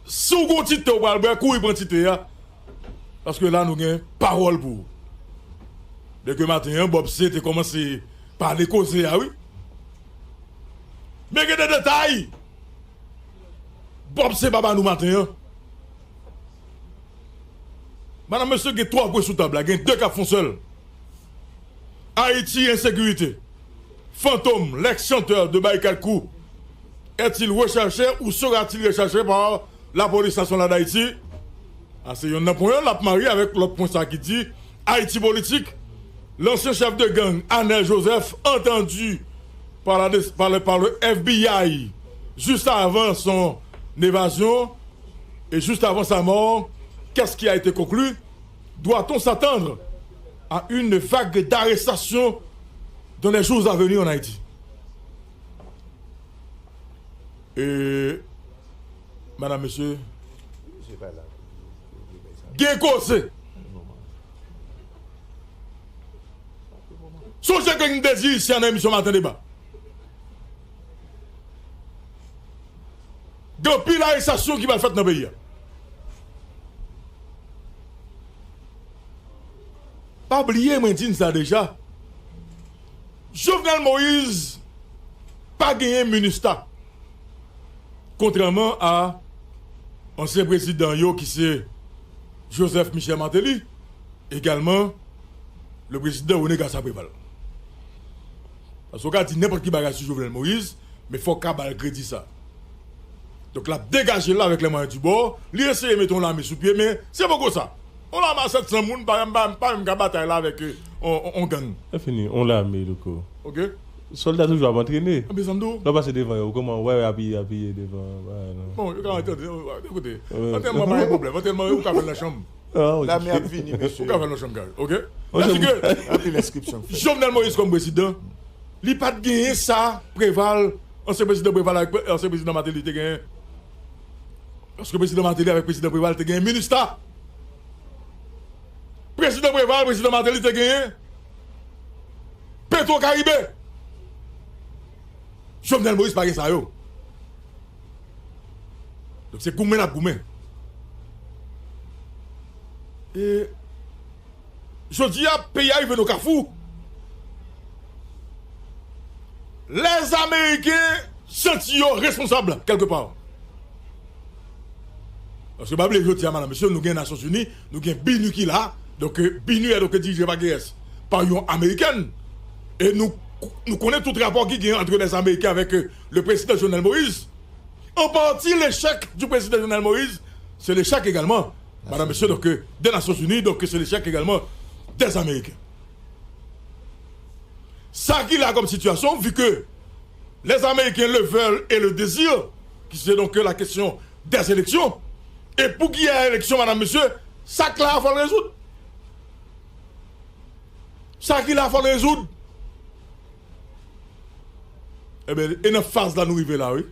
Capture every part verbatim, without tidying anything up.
Si w gon ti te w pral bwè, kouri pran ti te a. Paske la nou gen pawòl pou ou. Depi maten an, Bob C te kòmanse pale koze a, wi. Men gen de detay Bob C pa ba nou maten an. Madanm, mesye, gen twa pwen sou tab la, gen de k ap fè yon sèl. Ayiti, ensekirite. Fantom, l'ex-chanteur de Barikad Crew, est-il recherché ou sera-t-il recherché par la police nationale d'Haïti? A, se yonn nan pwen yo, l ap marye avèk lòt pwen sa ki di Ayiti politik. L'ancien chef de gang Anel Joseph entendu par la, par le, par le F B I juste avant son évasion et juste avant sa mort, qu'est-ce qui a été conclu? Doit-on s'attendre à une vague d'arrestations dans les jours à venir en Haïti? E, madanm, mesye, gen koze. Sonje ke m te di isi a nan emisyon Maten Deba. Gen anpil arestasyon ki pral fèt nan peyi a. Pa bliye, mwen di n sa deja. Jovenel Moïse pa genyen minista. Kontrèman a ansyen prezidan yo ki se Joseph Michel Martelly, egalman le président René Garcia Préval. Paske w ka di nenpòt ki bagay sou Jovenel Moïse, men fò w ka ba l kredi sa. Donk, l ap degaje l avèk les moyens du bord, li eseye mete yon lame sou pye, men se poko sa. Yon lame a sèt san moun, pa, pa, pa menm ka batay la avèk, euh, on, on, on gang. Se fini, yon lame, Louko. Ok? Sòlda toujou ap antrene. Anben, sa m di w. Lè w pase devan yo, kòman w wè y apiye, apiye devan, bagay lan? Bon, yo ka antrene, yo, koute. Antènman pa gen pwoblèm, antènman ou ka fè l nan chanm. Ah, ok. Lame ap vini, mesye. Ou ka fè l nan chanm, kay, ok? Paske anpil enskripsyon k fèt. Jovenel Moïse kòm prezidan, li pa t genyen sa Préval, ansyen prezidan Préval avèk pre-, ansyen prezidan Martelly te genyen. Paske prezidan Martelly avèk prezidan Préval te genyen minista. Prezidan Préval, prezidan Martelly te genyen Petro Caribe. Jovenel Moïse pa gen sa yo. Donk, se goumen n ap goumen. E jodi a, peyi a rive nan kafou. Lèzameyiken santi yo responsab, kèlkepa. Paske pa bliye, jodi a, madanm, mesye, nou gen Nasyonzini, nou gen BINUH ki la. Donk, euh, BINUH est donc dirigé par kiyès? Pa yon Amerikèn. E nou, nou konnen tout rapò ki gen ant Lèzameyiken avèk, euh, le président Jovenel Moïse. En partie, l'échec du président Jovenel Moïse, c'est l'échec également, madanm, mesye, donk, euh, des Nations Unies, donk, c'est l'échec également des Américains. Sa ki la kòm sitiyasyon, vu que les Américains le veulent et le désirent, ki se donk la kesyon des élections, e pou ki gen eleksyon, madanm, mesye, sa k la a fò l rezoud. Sa ki la fò l rezoud. Enben, e nan faz la nou rive la, wi.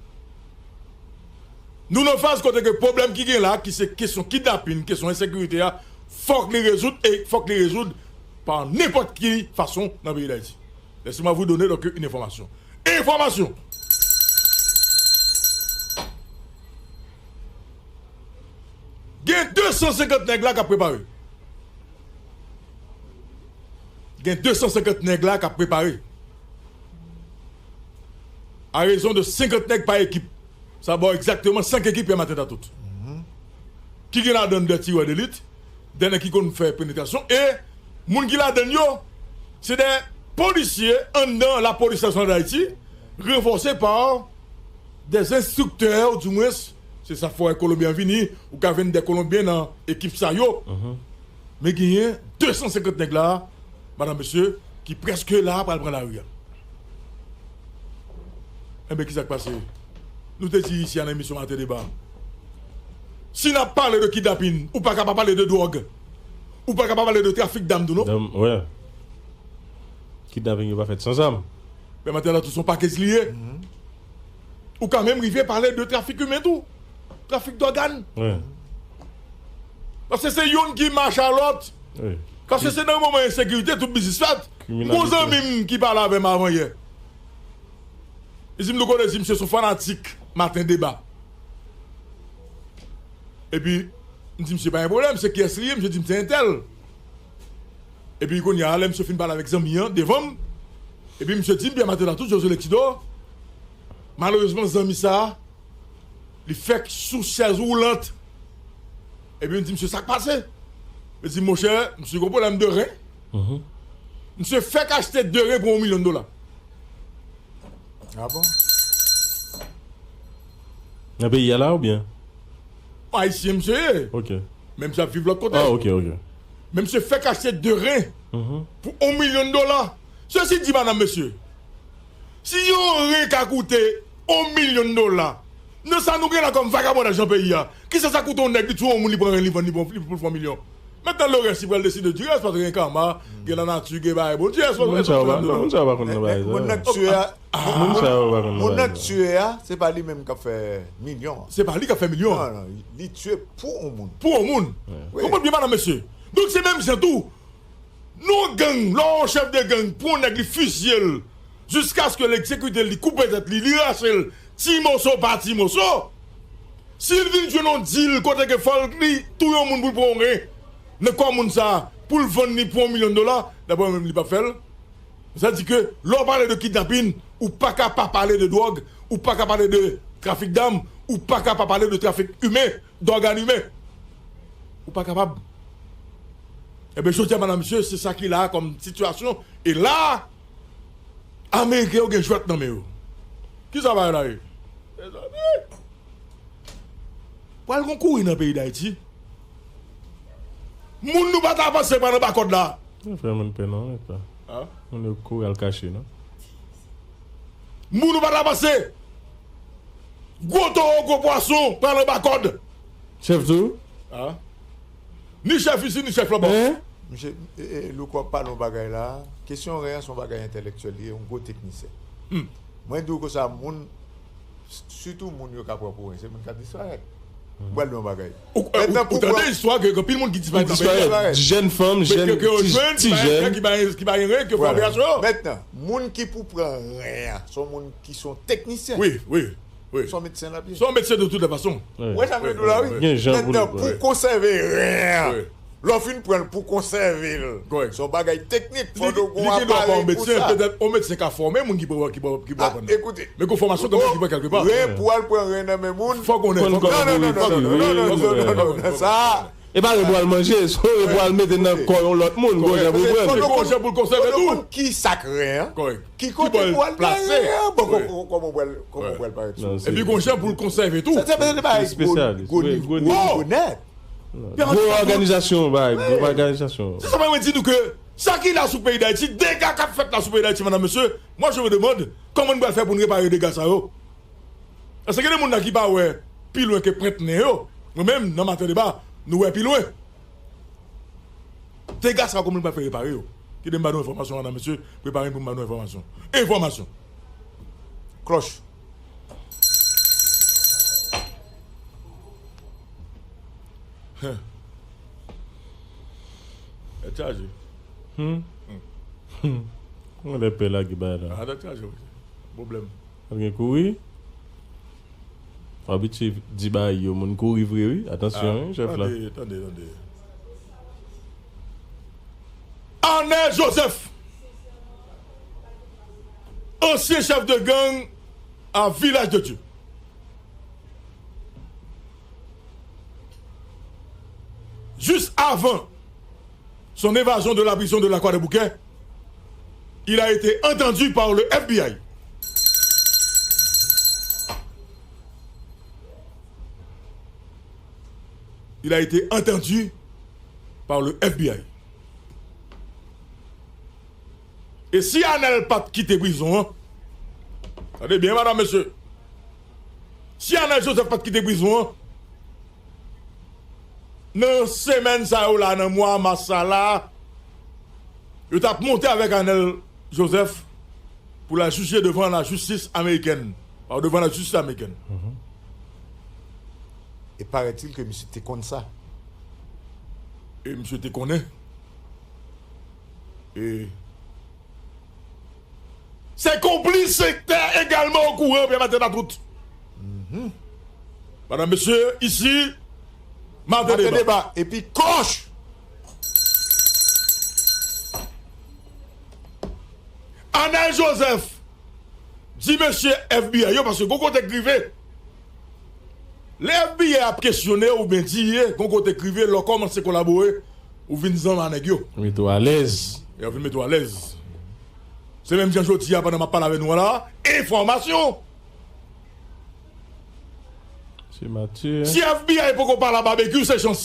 Nou nan faz kote ke pwoblèm ki gen la, ki se kesyon kidnapin, kesyon ensekirite a, fòk li rezoud, e fòk li rezoud pa nenpòt ki fason nan peyi Dayiti. Laissez-moi vous donner donc une information. Enfòmasyon. Gen de san senkant nèg la k ap prepare. Gen de san senkant nèg la k ap prepare. A rezon de senkant nèg pa ekip. Sa ba w egzakteman senk ekip Pierre Martin Tatout. Ki gen ladan de tirè delit, de nèg ki konn fè penetrasyon, e moun ki ladan yo, se de polisye anndan Lapolis Nasyonal Dayiti, ranfòse pa de enstriktè, ou dimwens, se sa fè w wè Kolonbyen an vini, ou ka jwenn de Kolonbyen nan ekip sa yo. Men genyen de san senkant nèg la, madanm, mesye, ki prèske la pral pran lari a. Enben, ki sa k pase? Nou te di isi a nan emisyon Maten Deba, si n ap pale de kidnapin, ou pa ka pa pale de dwòg. Ou pa ka pa pale de trafik dam tou, non? Dam, wè. Kidnapin yo pa fèt san zam. Men maten an, tout se yon pakèt li ye. Ou ka menm rive pale de trafik imen tou. Trafik dògàn. Wi. Paske se youn ki mache a lòt. Wi. Paske se nan moman ensekirite tout biznis fèt. M gon zanmi m ki pale avè m avan yè. Li di m, Louko, li di m se yon fanatik Maten Deba. Epi, m di misye pa gen pwoblèm, se kiyès li ye? Misye di m se entèl. Epi kounye a, lè misye fin pale avèk zanmi an devan m, epi misye di m, Pierre Martin Latou, Josué Lexido, malerezman, zanmi sa a, li fèk sou chèz woulant. Epi m di misye, sa k pase? Li di, monchè, misye gen pwoblèm de ren. Misye fèk achte de ren pou yon milyon dola. Ah bon? Nan peyi a la oubyen? Ayisyen misye ye. Ok. Men misye ap viv lòt kote. Ah, ok, ok. Men misye fèk achte de ren pou yon milyon dola. Sesi di, madanm, mesye, si yon ren ka koute yon milyon dola, nan sa nou gen la kòm vagabondaj nan peyi a, kisa sa koute yon nèg li touye yon moun, li pran ren, li vann li pou, li pou l fè yon milyon? Mentnan, le reste, li pral deside du reste, paske gen kama, gen lanati, gen bagay Bondye. Moun sa yo pa, moun sa yo pa konn nan bagay sa. Moun nan k tiye a, moun sa yo pa konn nan bagay sa. Moun nan k tiye a, se pa li menm k ap fè milyon an. Se pa li k ap fè milyon an. Non, non, li tiye pou yon moun. Pou yon moun. Wi. Konprann byen, madanm, mesye. Donk, se menm jan tou. Nou gang, lè yon chèf de gang pran yon nèg, li fizye l, jiskaske l egzekite l, li koupe tèt li, li rache l, ti moso pa ti moso. Si l vin jwenn yon dil kote ke fò l li touye yon moun pou l pran yon ren nan kò moun sa a, pou l vann li pou yon milyon dola, daprè mwen menm, li p ap fè l. Sa di ke lè w pale de kidnapin, ou pa ka pa pale de dwòg, ou pa ka pale de trafik dam, ou pa ka pa pale de trafik imen, dògàn imen. Ou pa kapab. Ebyen, jodi a, madanm, mesye, se sa ki la a kòm sitiyasyon. E la a, Ameriken yo gen jwèt nan men yo. Kisa bagay la ye? Mezanmi! Pral gon kouri nan peyi Dayiti. Moun nou pa ta panse pran anba kòd la. Fè moun pè non, e pa. Moun yo kouri al kache non. Moun nou pa ta panse. Gwo towo, gwo pwason pral anba kòd. Chèf tou? Ni chèf isi, ni chèf laba. Misye, e, e, Louko ap pale yon bagay la. Kesyon ren an se yon bagay entèlektyèl li ye, yon gwo teknisyen. Mwen di w konsa, moun, sitou moun yo ka pran pou ren, se moun k ap disparèt. Mwen pral di yon bagay. Ou, ou, ou tande istwa ke gen anpil moun ki disparèt nan peyi a. Disparèt. Jèn fanm, jèn, ti, ti jèn. Ki pa gen ren, ki fè operasyon. Mentnan, moun ki pou pran ren an, se yon moun ki se yon teknisyen. Wi, wi, wi. Se yon medsen l ap ye. Se yon medsen de tout fason. Ou wè sa m vle di w la, wi. Gen jan pou li. Mentnan, pou konsève ren an, lè w fin pran l pou konsève l, se yon bagay teknik. Fò w gen yon aparèy pou sa. Petèt yon medsen ka fòme moun ki pou, ki pou, ki pou aprann. Ekoute. Men gen fòmasyon kanmenm ki pran kèlke pa. Ren, pou al pran ren nan men moun. Fò konnen, fò konnen. Non, non, non, non, non, non, non, non, non, sa. E pa ren pou al manje, se ren pou al mete nan kò yon lòt moun, gon jan pou pran. Gon jan pou l konsève tou. Ki sa k ren an? Ki kote pou al plase? Bon, kòman pou al, kòman pou al parèt sou? Epi gon jan pou l konsève tou. Sa, sa, se pa gwo, gwo nivo, gwo nèt. Gwo òganizasyon, bay, gwo òganizasyon. Se sa mwen di nou ke sa ki la sou peyi Dayiti, dega k ap fèt la sou peyi Dayiti, madanm, mesye, moi je me demande kòman nou pral fè pou nou repare dega sa yo. Èske gen moun la ki pa wè pi lwen ke pwent nen yo? Mwen menm, nan Maten Deba, nou wè pi lwen. Dega sa yo, kòman nou pral fè repare yo? Kite m ba nou enfòmasyon, madanm, mesye, prepare n pou m ba nou enfòmasyon. Enfòmasyon. Klòch. Tèt chaje. Hmm. Mwen lè pè lage bagay la. Ah, tèt chaje, wi. Pwoblèm. Ap gen kouri. Abitye di bagay yo, moun kouri vre, wi. Atansyon, wi, chèf la. Tande, tande, tande. Arnel Joseph, ancien chef de gang à Village de Dieu. Juste avant son évasion de la prison de la Croix-des-Bouquets, il a été entendu par le F B I. Il a été entendu par le F B I. E si Arnel pa t kite prizon an, tande byen, madanm, mesye, si Arnel Joseph pa t kite prizon an, nan semèn sa yo la, nan mwa mas sa la, yo t ap monte avèk Arnel Joseph pou l al jije devan lajistis amerikèn. Devan lajistis amerikèn. E paraît-il que misye te konn sa. E misye te konnen. E ses complices étaient également au courant, Pierre Martin Latout. Madanm, mesye, isi, Maten deba epi kòch. Anèl Joseph di mesye F B I yo, paske gon kote k rive. Lè F B I ap kesyone w oubyen di ye, gon kote k rive, lè w kòmanse kolabore, ou vin zanmi a nèg yo. Mete w alèz. Yo vin mete w alèz. Se menm jan jodi a, pandan m ap pale avè nou an la, enfòmasyon. Se Matye. Si F B I poko pale a Babekyou, se chans.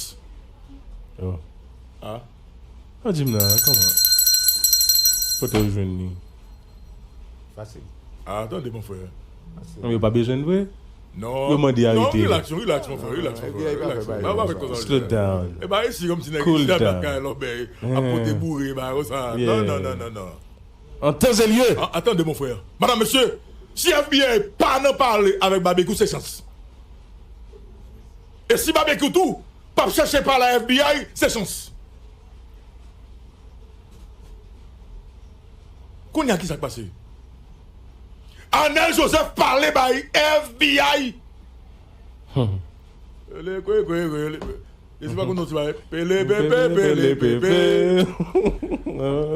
Oh. Ah. An di m nan, kòman? Kote w jwenn li? Fasil. Ah, tande, mon frè. Fasil. Non, yo pa bezwen l vre? Non. Yo mande arete. Non, relax, relax, mon frè, relax, mon frè, relax. F B I pa fè bagay. Slow down. E ba isi kòm si nèg isi ap kay lòbèy, ap pote boure, ba konsa. Non, non, non, non, non. An tan e lye. An, an tande, mon frè. Madanm, mesye, si F B I pa nan pale avèk Babekyou, se chans. E si Babekyou tou p ap chèche pale a F B I, se chans. Kounye a, ki sa k pase? Anèl Joseph pale bay F B I. Hmm. Ele kwe, kwe, kwe, ele, e se pa konn non ti bagay. Pele pepe, pele pepe.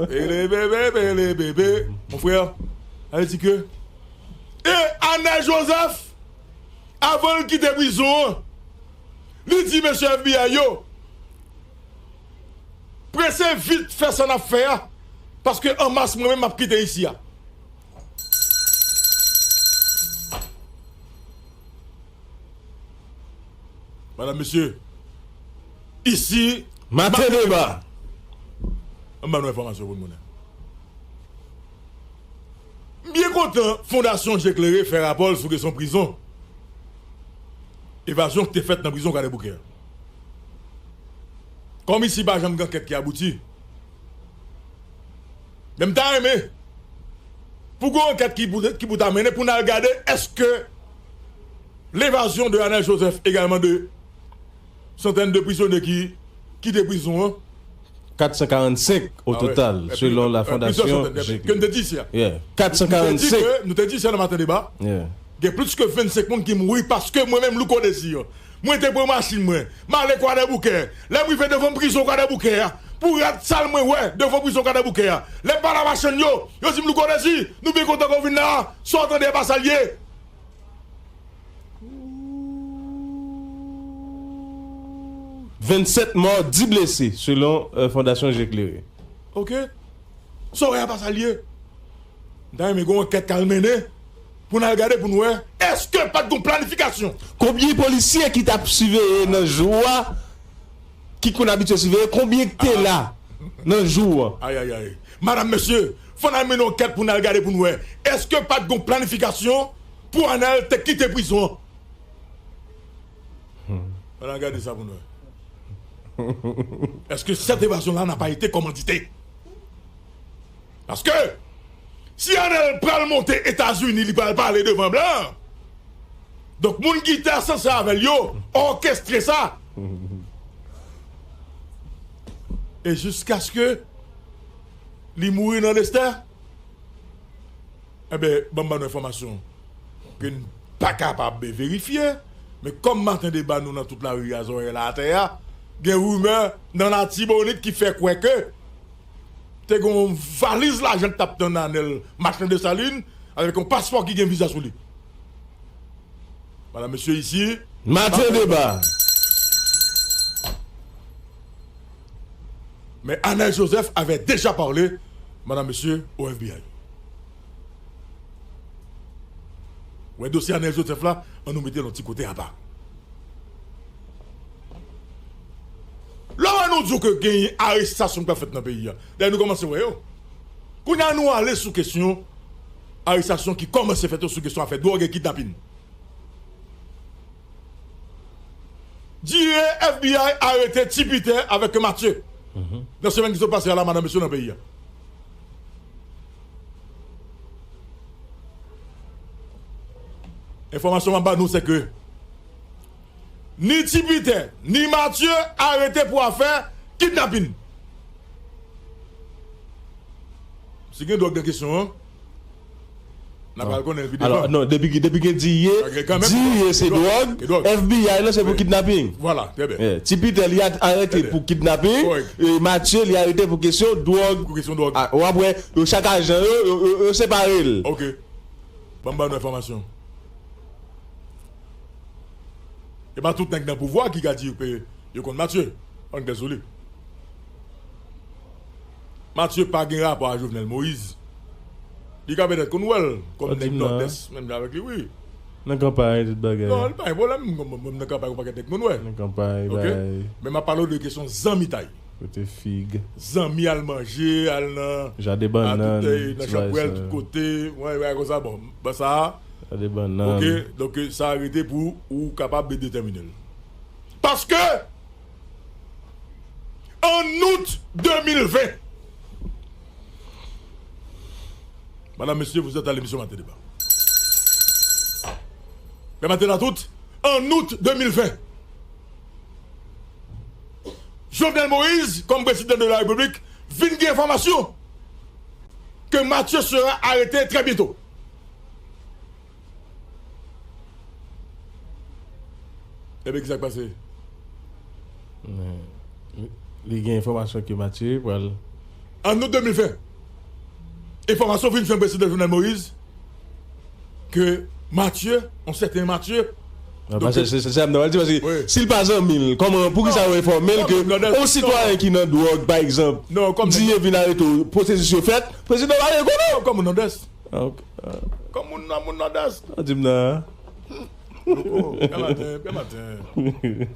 Pele pepe, pele pepe. Mon frè, sa vle di ke, e Anèl Joseph, avan l kite prizon an, li di mesye F B I yo, prese vit fè sa n ap fè a, paske an mas mwen menm m ap kite isi a. Madanm, mesye, isi, Maten deba. Ann ban nou enfòmasyon pou nou konnen. M byen kontan Fondasyon Je Klere fè rapò l sou kesyon prizon. Evazyon ki te fèt nan prizon Kwadèboukè. Kòm isi pa janm gen ankèt ki abouti, men m ta renmen pou gen yon ankèt ki pou, ki pou ta mennen pou n al gade èske l'évasion de Anel Joseph, également de centaines de prisonniers ki kite prizon an. Kat san karannsenk o total, selon la fondasyon Jek. Ke n te di isi a. Yeah. Kat san karannsenk. Nou te di ke, nou te di isi a nan Maten Deba. Yeah. Gen plis ke vennsenk moun ki mouri paske mwen menm, Louko Désir, mwen te pran machin mwen, m ale Kwadèboukè. Lè m rive devan prizon Kwadèboukè a, pou rad sal mwen wè devan prizon Kwadèboukè a. Lè m pale a machann yo, yo di m, "Louko Désir, nou byen kontan ke w vin la a, sa w tande a pa sa l ye." Vennsèt mò, dis blese, selon, euh, Fondasyon Je Klere. Ok. Sa w wè a pa sa l ye. M ta renmen gen yon ankèt k al mennen pou n al gade pou n wè èske pa t gen planifikasyon. Konbyen polisye ki t ap siveye nan jou a, ki konn abitye siveye, konbyen ki te la nan jou a? Ay, ay, ay. Madanm, mesye, fò n al mennen yon ankèt pou n al gade pou n wè èske pa t gen planifikasyon pou Anel te kite prizon an. Ann al gade sa pou n wè. Est-ce que cette évasion-là n'a pas été commanditée? Paske si Anel pral monte Etazini, li pral pale devan blan. Donk, moun ki te sanse avè l yo òkestre sa. E jiskaske li mouri nan destè, enben, ban m ba nou enfòmasyon ke n pa kapab verifye, men kòm Maten Deba nou nan tout lari a, zòrèy la atè a, gen rimè nan Latibonit ki fè kwè ke te gen yon valiz lajan k t ap tann Anel Martin Dessalines avèk yon paspò ki gen viza sou li. Madanm, mesye, isi, Maten Deba. Mais Anel Joseph avait déjà parlé, madame, monsieur, au F B I. Wè, dosye Anel Joseph la, ann nou mete l yon ti kote apa. Lè w wè nou di w ke gen arestasyon k ap fèt nan peyi a, dayè nou kòmanse wè yo. Kounye a nou ale sou kesyon arestasyon ki kòmanse fèt yo sou kesyon afè dwòg e kidnapin. Di F B I arete Ti Pitè avèk Matye nan semèn ki sot pase a la, madanm, mesye, nan peyi a. Enfòmasyon m ap ba nou, se ke ni Ti Pitè, ni Matye arete pou afè kidnapin. Si gen dwòg nan kesyon an, N ap al konnen l pi devan. Alò, non, depi, depi gen diye, diye se dwòg, F B I lan se pou kidnaping. Vwala, trè byen. Ti Pitè li arete pou kidnaping, e Matye li arete pou kesyon dwòg. Pou kesyon dwòg. W ap wè, yo chak ajan yo, yo, yo, yo separe l. Ok. Ban m ba nou enfòmasyon. E pa tout nèg nan pouvwa ki ka di ke yo konn Matye. Ann klè sou li. Matye pa gen rapò a Jovenel Moïse. Li ka petèt konn wè l kòm nèg Nòdès, menm jan avèk li, wi. Nan kanpay, tout bagay. Non, li pa gen pwoblèm, mwen, mwen, nan kanpay, yon pakèt nèg moun wè. Nan kanpay, ok? Men m ap pale w de kesyon zanmitay. Kote fig. Zanmi al manje, al nan, jaden bannann, tout, nan chanpwèl, tout kote. Wè, wè, konsa, bon, ban sa a. Jaden bannann. Ok, donk, sa a rete pou ou kapab detèmine l. Paske, an out de mil ven, madame, messieurs, vous êtes à l'émission Matin Débat. Mè maten an tout, an out de mil ven, Jovenel Moïse, kòm prezidan de la Repiblik, vin gen enfòmasyon ke Mathieu sera arrêté très bientôt. Ebyen, ki sa k pase? Li gen enfòmasyon ke Mathieu pral. An out de mil ven, enfòmasyon vin jwenn prezidan Jovenel Moïse ke Mathieu, yon sèten Mathieu, se sa m ta pral di, paske si l pa zanmi l, kòman, poukisa yo enfòme l ke yon sitwayen ki nan dwòg, pa egzanp, diye vin arete w, pwosesis yo fèt, prezidan pa gen konnen? Kòm moun Nòdès. Kòm moun nan, moun Nòdès. Di m nan. Loko, pè maten, pè maten.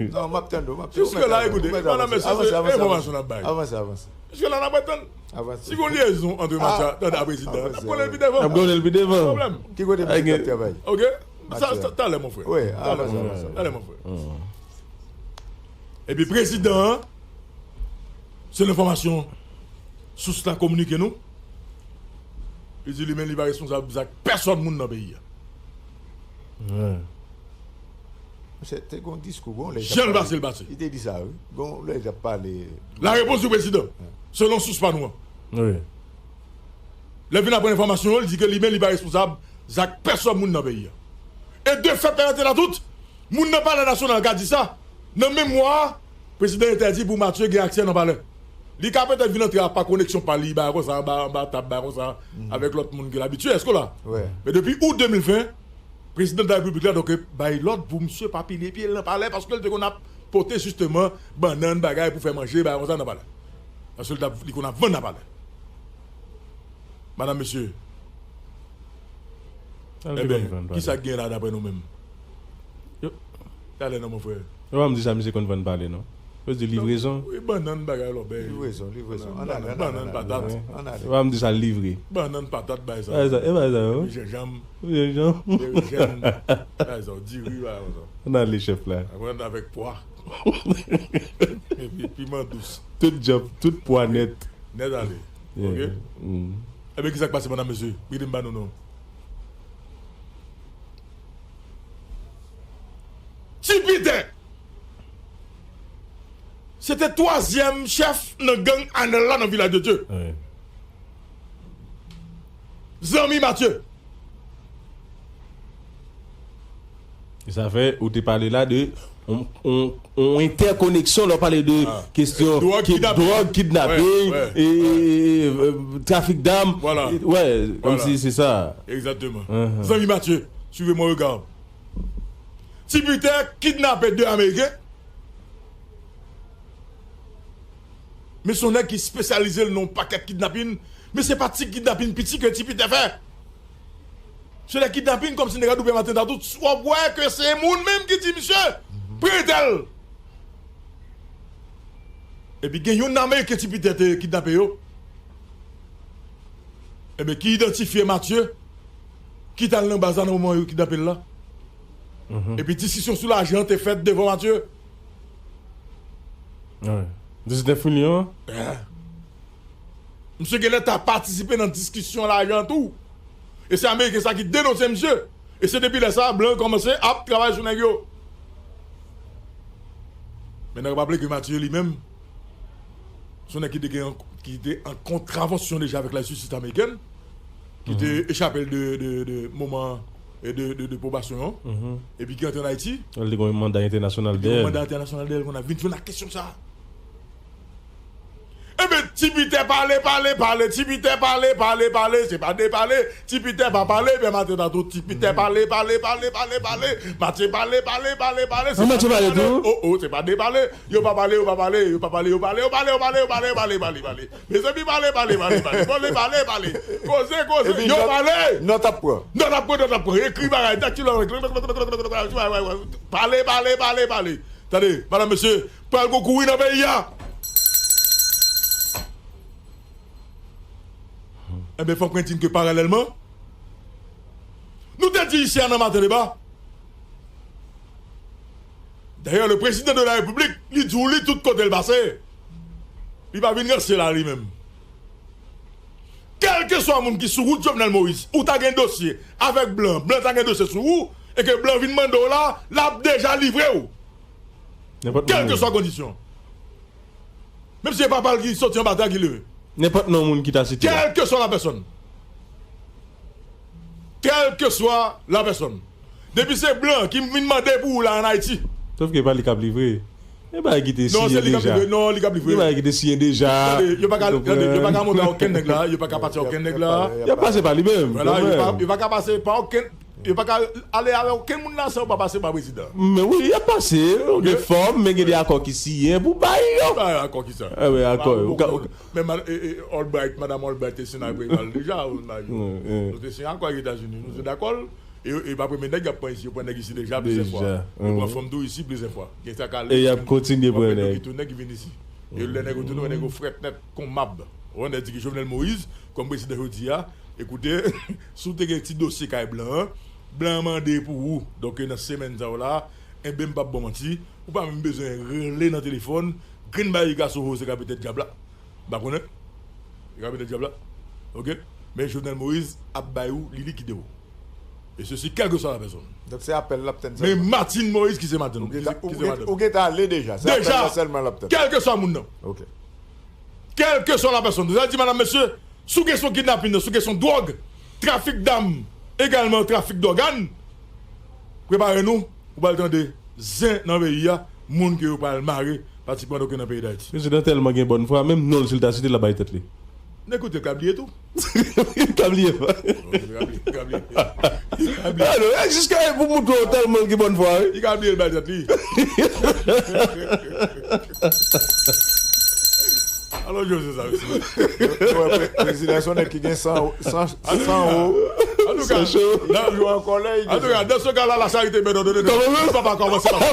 Non, m ap tande w, m ap tande w. Jiske la, ekoute, madanm, mesye, se enfòmasyon n ap bay. Avanse, avanse. Jiske la, n ap tann. Avanse. Si gon lyezon ant Mathieu a prezidan, n ap konnen l pi devan. N ap konnen l pi devan. Pwoblèm. Ki kote misye t ap travay? Ok. Sa, sa, talè, mon frè. Wi, avanse, avanse. Talè, mon frè. Epi prezidan an, se enfòmasyon sous la kominike nou. Li di li menm li pa responsab zak pèsòn moun nan peyi a. Wi. Monchè, te gon diskou, gon lè. Jan l pase, l pase. Li te di sa, wi. Gon lè l t ap pale. La repons du président, selon sous pa nou an. Wi. Lè vin aprann enfòmasyon yo, li di ke li menm li pa responsab zak pèsòn moun nan peyi a. E de fèt, pèmèt la tout, moun nan Palè Nasyonal ka di sa. Nan menm mwa a, prezidan entèdi pou Mathieu gen aksè nan palè. Li ka petèt vin antre pa koneksyon pa li, bagay konsa, anba, anba tab, bagay konsa, avèk lòt moun ke l abitye, èske w la? Men depi out de mil ven, prezidan de la repiblik la, donk, bay lòd pou misye pa pile pye l nan palè, paske l te konn ap pote jisteman bannann, bagay pou fè manje, bagay konsa nan palè. Paske l t ap, li konn ap vann nan palè. Madanm, mesye. Ebyen, ki sa k gen la daprè nou menm? Talè non, mon frè. Yo pa m di sa misye konn vann palè non. Yo di livrezon. Wi, bannann, bagay lòbèy. Livrezon, livrezon. Ann ale, ann ale, ann ale. Bannann, patat. Yo pa m di sa livre. Bannann, patat, bagay sa. Bagay sa, e bagay sa yo. Jenjanm. Jenjanm. Jenjanm. Bagay sa, diri, bagay sa. Ann ale, chèf la. Apre, ann avèk pwa. Epi piman dous. Tout djòb, tout pwa nèt. Nèt ale. Ok? Ebyen, ki sa k pase, madanm, mesye? Kite m ba nou non. Ti Pitè! Se te twazyèm chèf nan gang Anèl la nan Vilaj de Dye. Zanmi Matye. E sa fè ou te pale la de yon, yon, yon entèkoneksyon lè w pale de kesyon dwòg, kidnaping, e, e, e, trafik dam. Vwala. Wè, kòmsi se sa. Egzakteman. Zanmi Matye, suivez mon regard. Ti Pitè kidnape de Ameriken. Men se yon nèg ki espesyalize l nan yon pakèt kidnapin. Men se pa ti kidnapin piti ke Ti Pitè fè. Se de kidnapin kòmsi nèg la double maten ta tout. W ap wè ke se moun menm ki di misye, "Prete l." Epi gen youn nan Ameriken Ti Pitè te kidnape yo. Ebyen, ki idantifye Matye, ki t al nan baz la nan moman yo kidnape l la. Epi diskisyon sou lajan te fèt devan Matye. Wi. Diznèf milyon an? Misye genlè ta patisipe nan diskisyon lajan tou. E se Ameriken sa ki denonse misye. E se depi lè sa, blan kòmanse ap travay sou nèg yo. Men n ap raple ke Matye li menm, se yon nèg ki te gen, ki te an kontravansyon deja avèk la jistis amerikèn. ki te echape l de, de, de moman e de, de, de pwobasyon an, epi ki antre an Ayiti. Li te gen yon manda entènasyonal dèyè l. Li te gen yon manda entènasyonal dèyè l, konn ap vin jwenn ak kesyon sa a. Enben, Ti Pitè pale, pale, pale, Ti Pitè pale, pale, pale, se pa de pale, Ti Pitè pa pale, Pè Maten pa tou, Ti Pitè pale, pale, pale, pale, pale, Matye pale, pale, pale, pale, se pa de pale, oh, oh, se pa de pale, yo pa pale, yo pa pale, yo pa pale, yo pale, yo pale, yo pale, yo pale, pale, pale, pale. Mezanmi, pale, pale, pale, pale. Pale, pale, pale. Koze, koze. Yo pale. Nòt ap pran. Nòt ap pran, nòt ap pran. Ekri bagay, daktilo. Pale, pale, pale, pale. Tande, madanm, mesye, pral gon kouri nan peyi a. Enben, fòk mwen di n ke paralèlman, nou te di isi a nan Maten Deba, Dayè, le président de la République, li di w li tout kote l pase. Li pa vin ranse la li menm. Kèlkeswa moun ki sou wout Jovenel Moïse, ou ta gen dosye avèk blan, blan ta gen dosye sou ou, e ke blan vin mande w la, l ap deja livre w. Nenpòt moun. Kèlkeswa kondisyon. Menm si se papa l ki soti anba tè a ki leve. Nenpòt non moun ki ta site a. Kèlkeswa la pèsòn. Kèlkeswa la pèsòn. Depi se blan ki vin mande pou ou la ann Ayiti. Sòf ke e pa li k ap livre. E bagay ki te siyen deja. Non, se li k ap livre. Non, li k ap livre. E bagay ki te siyen deja. Tande, yo pa ka, tande, yo pa ka montre okenn nèg la, yo pa ka pati okenn nèg la. Y ap pase pa li menm. Vwala, yo pa, yo pa ka pase pa okenn Yo pa ka ale avè okenn moun la san yo pa pase pa prezidan. Men wi, y ap pase, de fòm, men gen de akò ki siyen pou bay yo. Bay akò ki sa? Enben, akò yo. Men Albright, madanm Albright te siyen ak prezidan deja. Nou te siyen akò ak Etazini, nou te dakò l. E, e pa premye nèg y ap pran isi, yo pran nèg isi deja plizyè fwa. Yo pran fanm tou isi plizyè fwa. Gen sa k ale. E y ap kontinye pran nèg. Yo tounen ki vin isi. E lè nèg yo tounen, nèg yo frèt nèt kon mab. Ou wè, nèg di ki Jovenel Moïse, kòm prezidan jodi a, Ekoute, si w te gen ti dosye kay blan an, blan an mande pou ou. Donk, nan semèn sa yo la, enben, m p ap ba w manti, ou pa menm bezwen rele nan telefòn, grenn bagay gason ho se ka petèt dyab la. M pa konnen. Se ka petèt dyab la. Oke? Men Jovenel Moïse ap bay ou, li likide w. E sesi, kèlkeswa la pèsòn. Donk, se apèl l ap tann sèlman. Men Martine Moïse ki se madanm. Ou gentan ale deja. Se apèl la sèlman l ap tann. Deja. Kèlkeswa moun nan. Oke. Kèlkeswa la pèsòn. Sa di, madanm, mesye, sou kesyon kidnapin nan, sou kesyon dwòg, trafik dam, egalman trafik dògàn, prepare nou, ou pral tande zen nan peyi a, moun ke yo pral mare, patikilyaman nan peyi Dayiti. Prezidan tèlman gen bòn fwa, menm non l, si l ta site l, l ap bay tèt li. N ekoute, l ka bliye tou. Li ka bliye. Li ka bliye. Li ka bliye. Li ka bliye. Alò, e jiska pou moutre w tèlman l gen bòn fwa, wi. Li ka bliye, l bay tèt li. Alò, José sa, mesye. Yo, yo, wè, pre-, prezidan se yon nèg ki gen san, san, san wo. Antouka, antouka, dans ce cas-là, la charité bien ordonnée. Kanmenm. Papa, kòmanse, papa.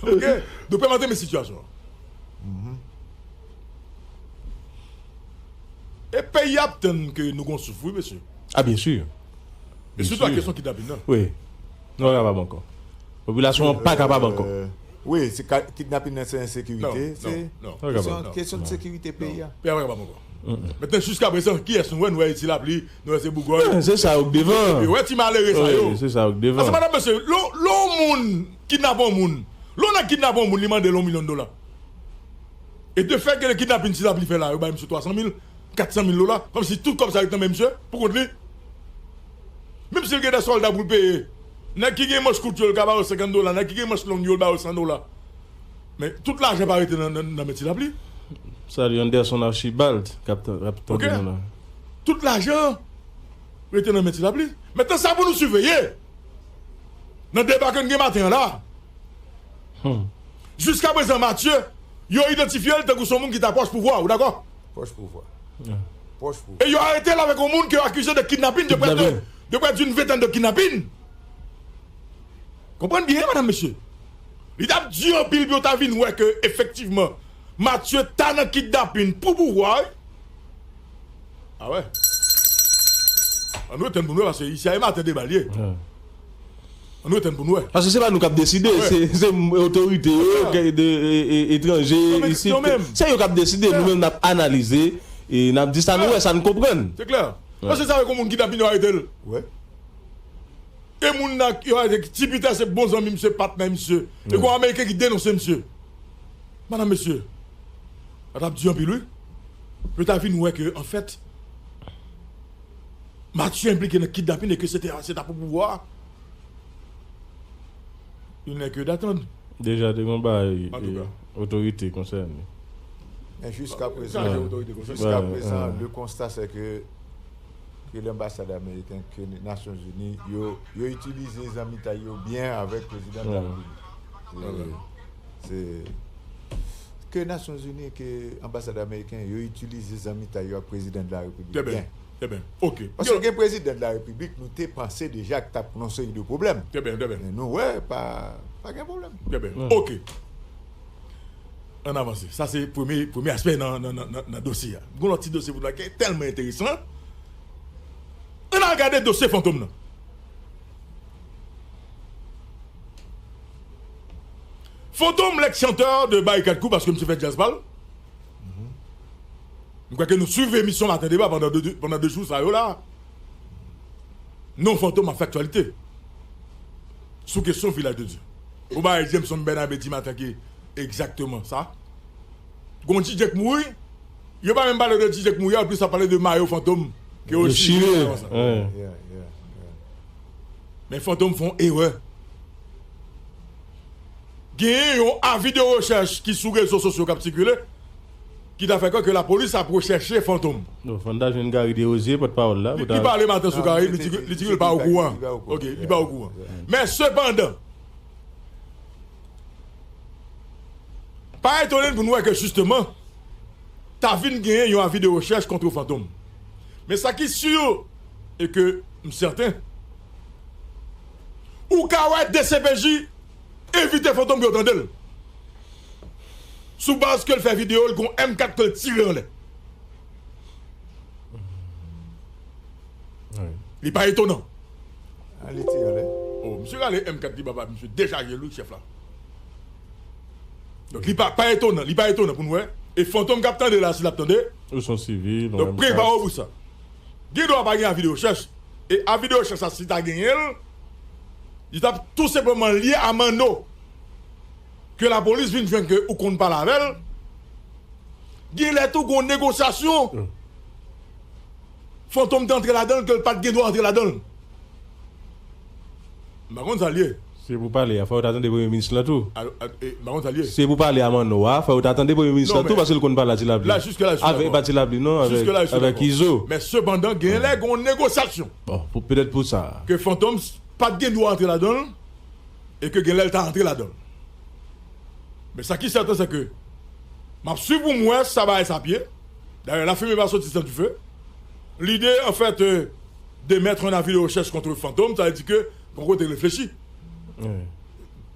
Oke, nou prezante men sitiyasyon an. E peyi ap tann ke nou gon souf, wi, mesye. A, byen si. E sitou ak kesyon kidnapin nan. Wi. Nou pa kapab ankò. Popilasyon an pa kapab ankò. Wi, se ka-, kidnapin nan se ensekirite, se kesyon, kesyon de sekirite peyi a. Peyi a pa kapab ankò. Mentnan, jiskaprezan, kiyès nou wè, nou wè se Ti Lapli, nou wè se Bougòy. Se sa yo k devan. Yo wè ti malere sa yo. Wi, se sa yo k devan. Paske, madanm, mesye, lè w, lè w moun kidnape yon moun, lè w nèg kidnape yon moun, li mande l yon milyon dola. E de fèt ke kidnapin Ti Lapli fè la, yo bay misye twa san mil, kat san mil dola, kòmsi tout kòb sa ret nan men misye, pou kont li. Menm si l gen de sòlda pou l peye, nèg ki gen manch kout yo, l ka ba yo senkant dola, nèg ki gen manch long yo, l ba yo san dola. Men tout lajan pa rete nan, nan, nan men Ti Lapli. Salye Anderson Archibald, k ap, k ap tande nou la. Tout lajan rete nan men Ti Lapli. Mentnan, sa pou nou siveye. Nan deba ke n gen maten an la, jiskaprezan, Mathieu, yo idantifye l tankou se yon moun ki ta pwòch pouvwa, ou dakò? Pwòch pouvwa. Pwòch pouvwa. E yo arete l avèk yon moun ke yo akize de kidnapin, de près de, de près d'une vingtaine de kidnapin. Konprann byen, madanm, mesye. Li t ap di anpil pou yo ta vin wè ke, efektivman, Mathieu ta nan kidnapin pou pouvwa, wi. A wè. Ann rete n pou n wè, paske isi a e maten deba l ye. Ann rete n pou n wè. Paske se pa nou k ap deside, se, se otorite yo, ke de, e, e, etranje, isi. Se yo k ap deside, nou menm n ap analize, e n ap di sa nou wè, sa n konprann. Se klè. Paske sa wè kon moun kidnapin yo arete l. E moun nan, yo arete, Ti Pitè se bon zanmi misye, patnè misye. E gon Ameriken ki denonse misye. Madanm, mesye, sa t ap di anpil, wi. Yo ta vin wè ke, anfèt, Mathieu enplike nan kidnapin e ke se te, se ta pou pouvwa a. Il n'est que d'attendre. Deja, te gen bagay, otorite konsène. Men jiska prezan, jiska prezan, le constat c'est que, que l'ambassade américaine, que Nasyonzini, yo, yo itilize zanmitay yo byen avèk prezidan de la Repiblik. Se, ke Nasyonzini, ke anbasad ameriken, yo itilize zanmitay yo ak prezidan de la Repiblik byen. Trè byen. Ok. Paske gen prezidan de la Repiblik, nou te panse deja ki t ap pran yon seri de pwoblèm. Trè byen, trè byen. Men nou wè, pa, pa gen pwoblèm. Trè byen. Ok. Ann avanse. Sa se premye, premye aspè nan, nan, nan, nan, nan dosye a. Gon lòt ti dosye pou nou la ki tèlman enteresan. Ann al gade dosye Fantom nan. Fantom, l'ex-chanteur de Barikad Crew, paske misye fè djaz pa l. M kwè ke nou swiv emisyon Maten Deba pandan de, pandan de jou sa yo la. Non, Fantom ap fè aktyalite sou kesyon Vilaj de Dye. Ou bay Jameson Bernabé di maten ki egzakteman sa. Gon D J k mouri, yo pa menm pale de D J k mouri, yo plis ap pale de mayo Fantom ke yo chire. Men Fantom fè yon erè. Genyen yon avi de rechèch ki sou rezo sosyo k ap sikile, ki ta fè kwè ke lapolis ap rechèche Fantom. Non, Fann ta jwenn Gary Desrosiers, pòtpawòl la. Li, li pale maten sou Gary, li di, li di ke li pa okouran. Ok, li pa okouran. Men sepandan, pa etone n pou n wè ke jisteman, ta vin genyen yon avi de rechèch kont Fantom. Men sa ki si e ke m sèten, ou ka wè D C P J envite Fantom pou yo tande l. Sou baz ke l fè videyo, l gon M kat ke l tire anlè. Li pa etonan. Li tire anlè. Oh, misye rale M kat li ba misye dechaje l wi, chèf la. Donk, li pa, pa etonan, li pa etonan pou n wè. E Fantom k ap tande la, si l ap tande. Ou se yon sivil, donk, prepare w pou sa. Gen dwa pa gen avi de rechèch. E avi de rechèch sa, si ta genyen l, li t ap tou senpleman lye a manno ke lapolis vin jwenn ke ou konn pale avè l. Gen lè tou gon negosyasyon. Fantom te antre ladan l ke l pa t gen dwa antre ladan l. M pa konn sa l ye. Se pou pale a, fò yo ta tande premye minis lan tou. M pa konn sa l ye. Se pou pale a manno a, fò yo ta tande premye minis lan tou, paske l konn pale a Ti Lapli. Avèk, pa Ti Lapli non, avèk Izo. Men sepandan, gen lè gon negosyasyon. Bon, pou, petèt pou sa. Ke Fantom pa t gen dwa antre ladan l, e ke gen lè l ta antre ladan l. Men sa ki sèten, se ke m ap swiv pou m wè sa bagay sa ap ye. Dayè, la fumée va sortir sans du feu. Lide, anfèt, de mettre un avis de recherche contre Fantom, sa vle di ke gon kote reflechi.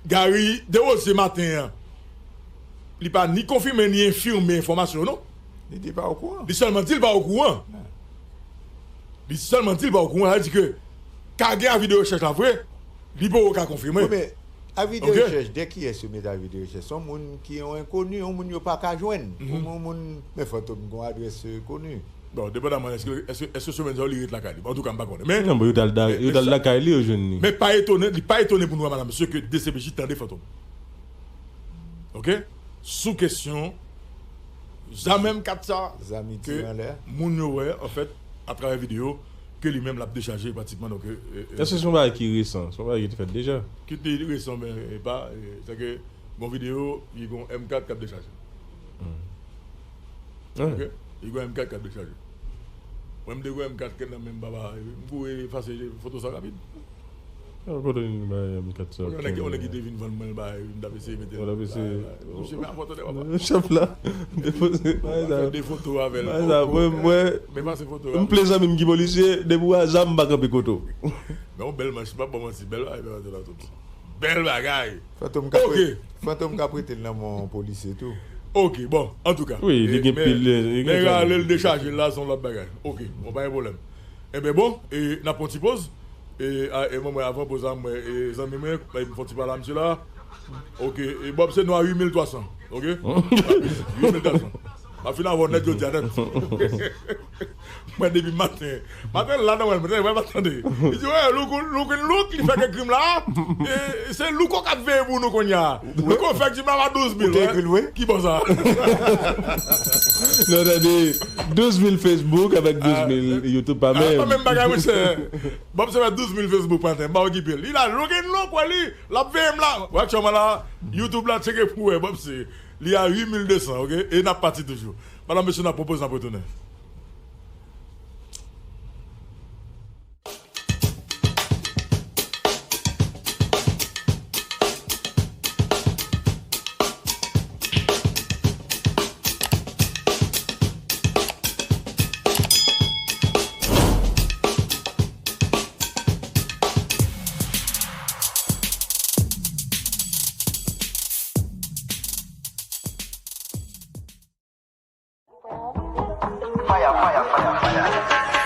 Gary Desrosiers maten an, li pa ni konfime ni enfime enfòmasyon yo non. Li di pa okouran. Li sèlman di l pa okouran. Li sèlman di l pa okouran, sa vle di ke ka gen avi de rechèch la vre, li poko ka konfime. Wi, men avi de rechèch, de kiyès yo mete avi de rechèch? Se yon moun ki yon enkoni, yon moun yo pa ka jwenn. Yon moun, men Fantom gon adrès koni. Bon, depandaman, èske, èske, èske semèn sa yo li ret lakay li? Antouka, m pa konnen. Men, non, bon, yo t al lakay li, yo jwenn li. Men pa etone, li pa etone pou nou wè, madanm, mesye, ke D C P J tande Fantom. Ok? Sou kesyon zam M kat sa, ke moun yo wè, anfèt, atravè videyo, ke li menm l ap dechaje pratikman. Donk, èske se yon bagay ki resan? Se yon bagay ki te fèt deja? Ki te resan, men e pa, e, se ke gon videyo, li gon M kat k ap dechaje. Ok? Li gon M kat k ap dechaje. Mwen, m te gon M kat nan men m, papa, m kouri efase foto sa rapid. Kote w vin bay M kat sa? Yon nèg, yon nèg ki te vin vann mwen l bay, m t ap eseye mete l. Misye fè afòtande, papa. Chèf la, depoze bagay sa. Fè de foto avè l. Bagay sa, mwen, mwen, men pase foto a. M ple zanmi m ki polisye, depi w a zam, m pa kanpe kote w. Men yon bèl manch, m p ap ba w manti, bèl bagay, bèl bagay la tout. Bèl bagay. Fantom ka prete, Fantom ka prete l nan men yon polisye tou. Ok, bon, antouka. Wi, li gen pil, li gen men rale l, dechaje l la, se yon lòt bagay. Ok, bon, pa gen pwoblèm. Enben bon, e, n ap pran ti poz. E, a, e, mwen, mwen, avan poz la, mwen, e, zanmi mwen, e, m fè yon ti pale a misye la. Ok, e, Bob se nou a uit mil twa san. Ok? Uit mil twa san. M ap fin avè w nèt jodi a nèt. Mwen depi maten. Maten la nan mwen, mwen pa tande. Li di, "Wè, Louko, Louko, Louko, li fè kèk krim la. E, se Louko k ap veye pou nou kounye a. Louko fè krim la pa douz mil." Ou te ekri l, wi? Ki bò sa? Non, tande, douz mil Facebook avèk douz mil YouTube, pa menm. Pa menm bagay, monchè. Bob se fè douz mil Facebook maten, m pa okipe l. Li la, Louko, Louko, wè li, l ap veye m la. Wè, aktyèlman la, YouTube la, tcheke pou wè, Bob se, li a uit mil de san, oke? E n ap pati toujou. Madanm, mesye, n ap pran poz, n ap retounen.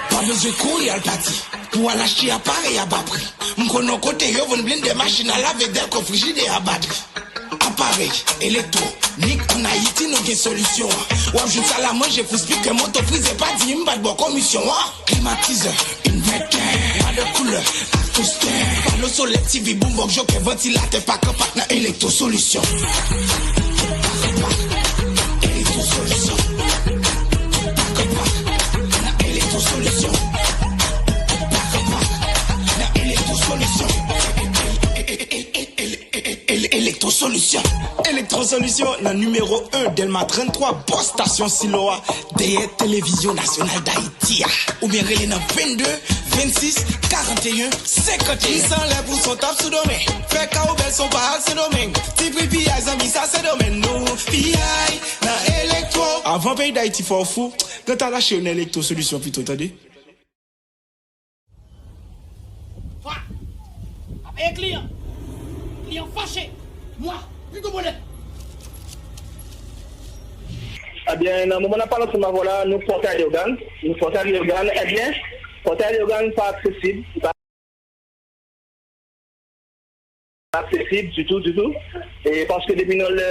Pa bezwen kouri al pati pou al achte aparèy a ba pri. M konn yon kote yo vann blendè, machin a lave, dèkò, frijidè a batri. Aparèy elektwonik ann Ayiti, nou gen solisyon an. W ap jwenn sal a manje, fri, spikè, moto, frizè, pa di m pa t ba w komisyon an. Klimatizè, envètè, pa de koulè, akostè, pano solè, T V, boombox, jokè, vantilatè, pak an pak nan Elektwo Solisyon. Pak an pak, Elektwo Solisyon. Pak an pak, nan Elektwo Solisyon. Pak an pak, nan Elektwo Solisyon. Elektwo Solisyon. Elektwo Solisyon nan nimewo en Dèlma trannntwa, bò estasyon Silo a, dèyè Televizyon Nasyonal Dayiti a. Oubyen rele nan vennde, vennsis, karanteyen, senkanteyen. San lè pou son tap sou domen. Fè ka ou bèl son pa al Sendomeng. Ti pri piyay, zanmi, sa se domèn nou. Piyay nan Elektwo. Avan peyi Dayiti fè w fou, gen ta lache yo nan Elektwo Solisyon pito, tande. Fa! Pa peye kliyan! Kliyan fache! Mwa! Pito bonè! Ebyen, nan moman n ap pale ansanm avè w la, nou Pòtay Leyogàn. Nou Pòtay Leyogàn, ebyen, Pòtay Leyogàn pa aksesib. Pa aksesib ditou, ditou. E paske depi nan lè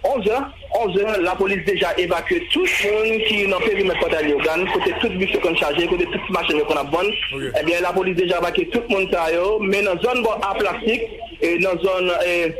onz è, onz è, lapolis deja evakye tout moun ki nan perimèt Pòtay Leyogàn, kote tout bis yo konn chaje, kote tout machin yo konn ap vann. Ok. Ebyen, lapolis deja evakye tout moun sa yo, men nan zòn bò A Plastik, e nan zòn, e,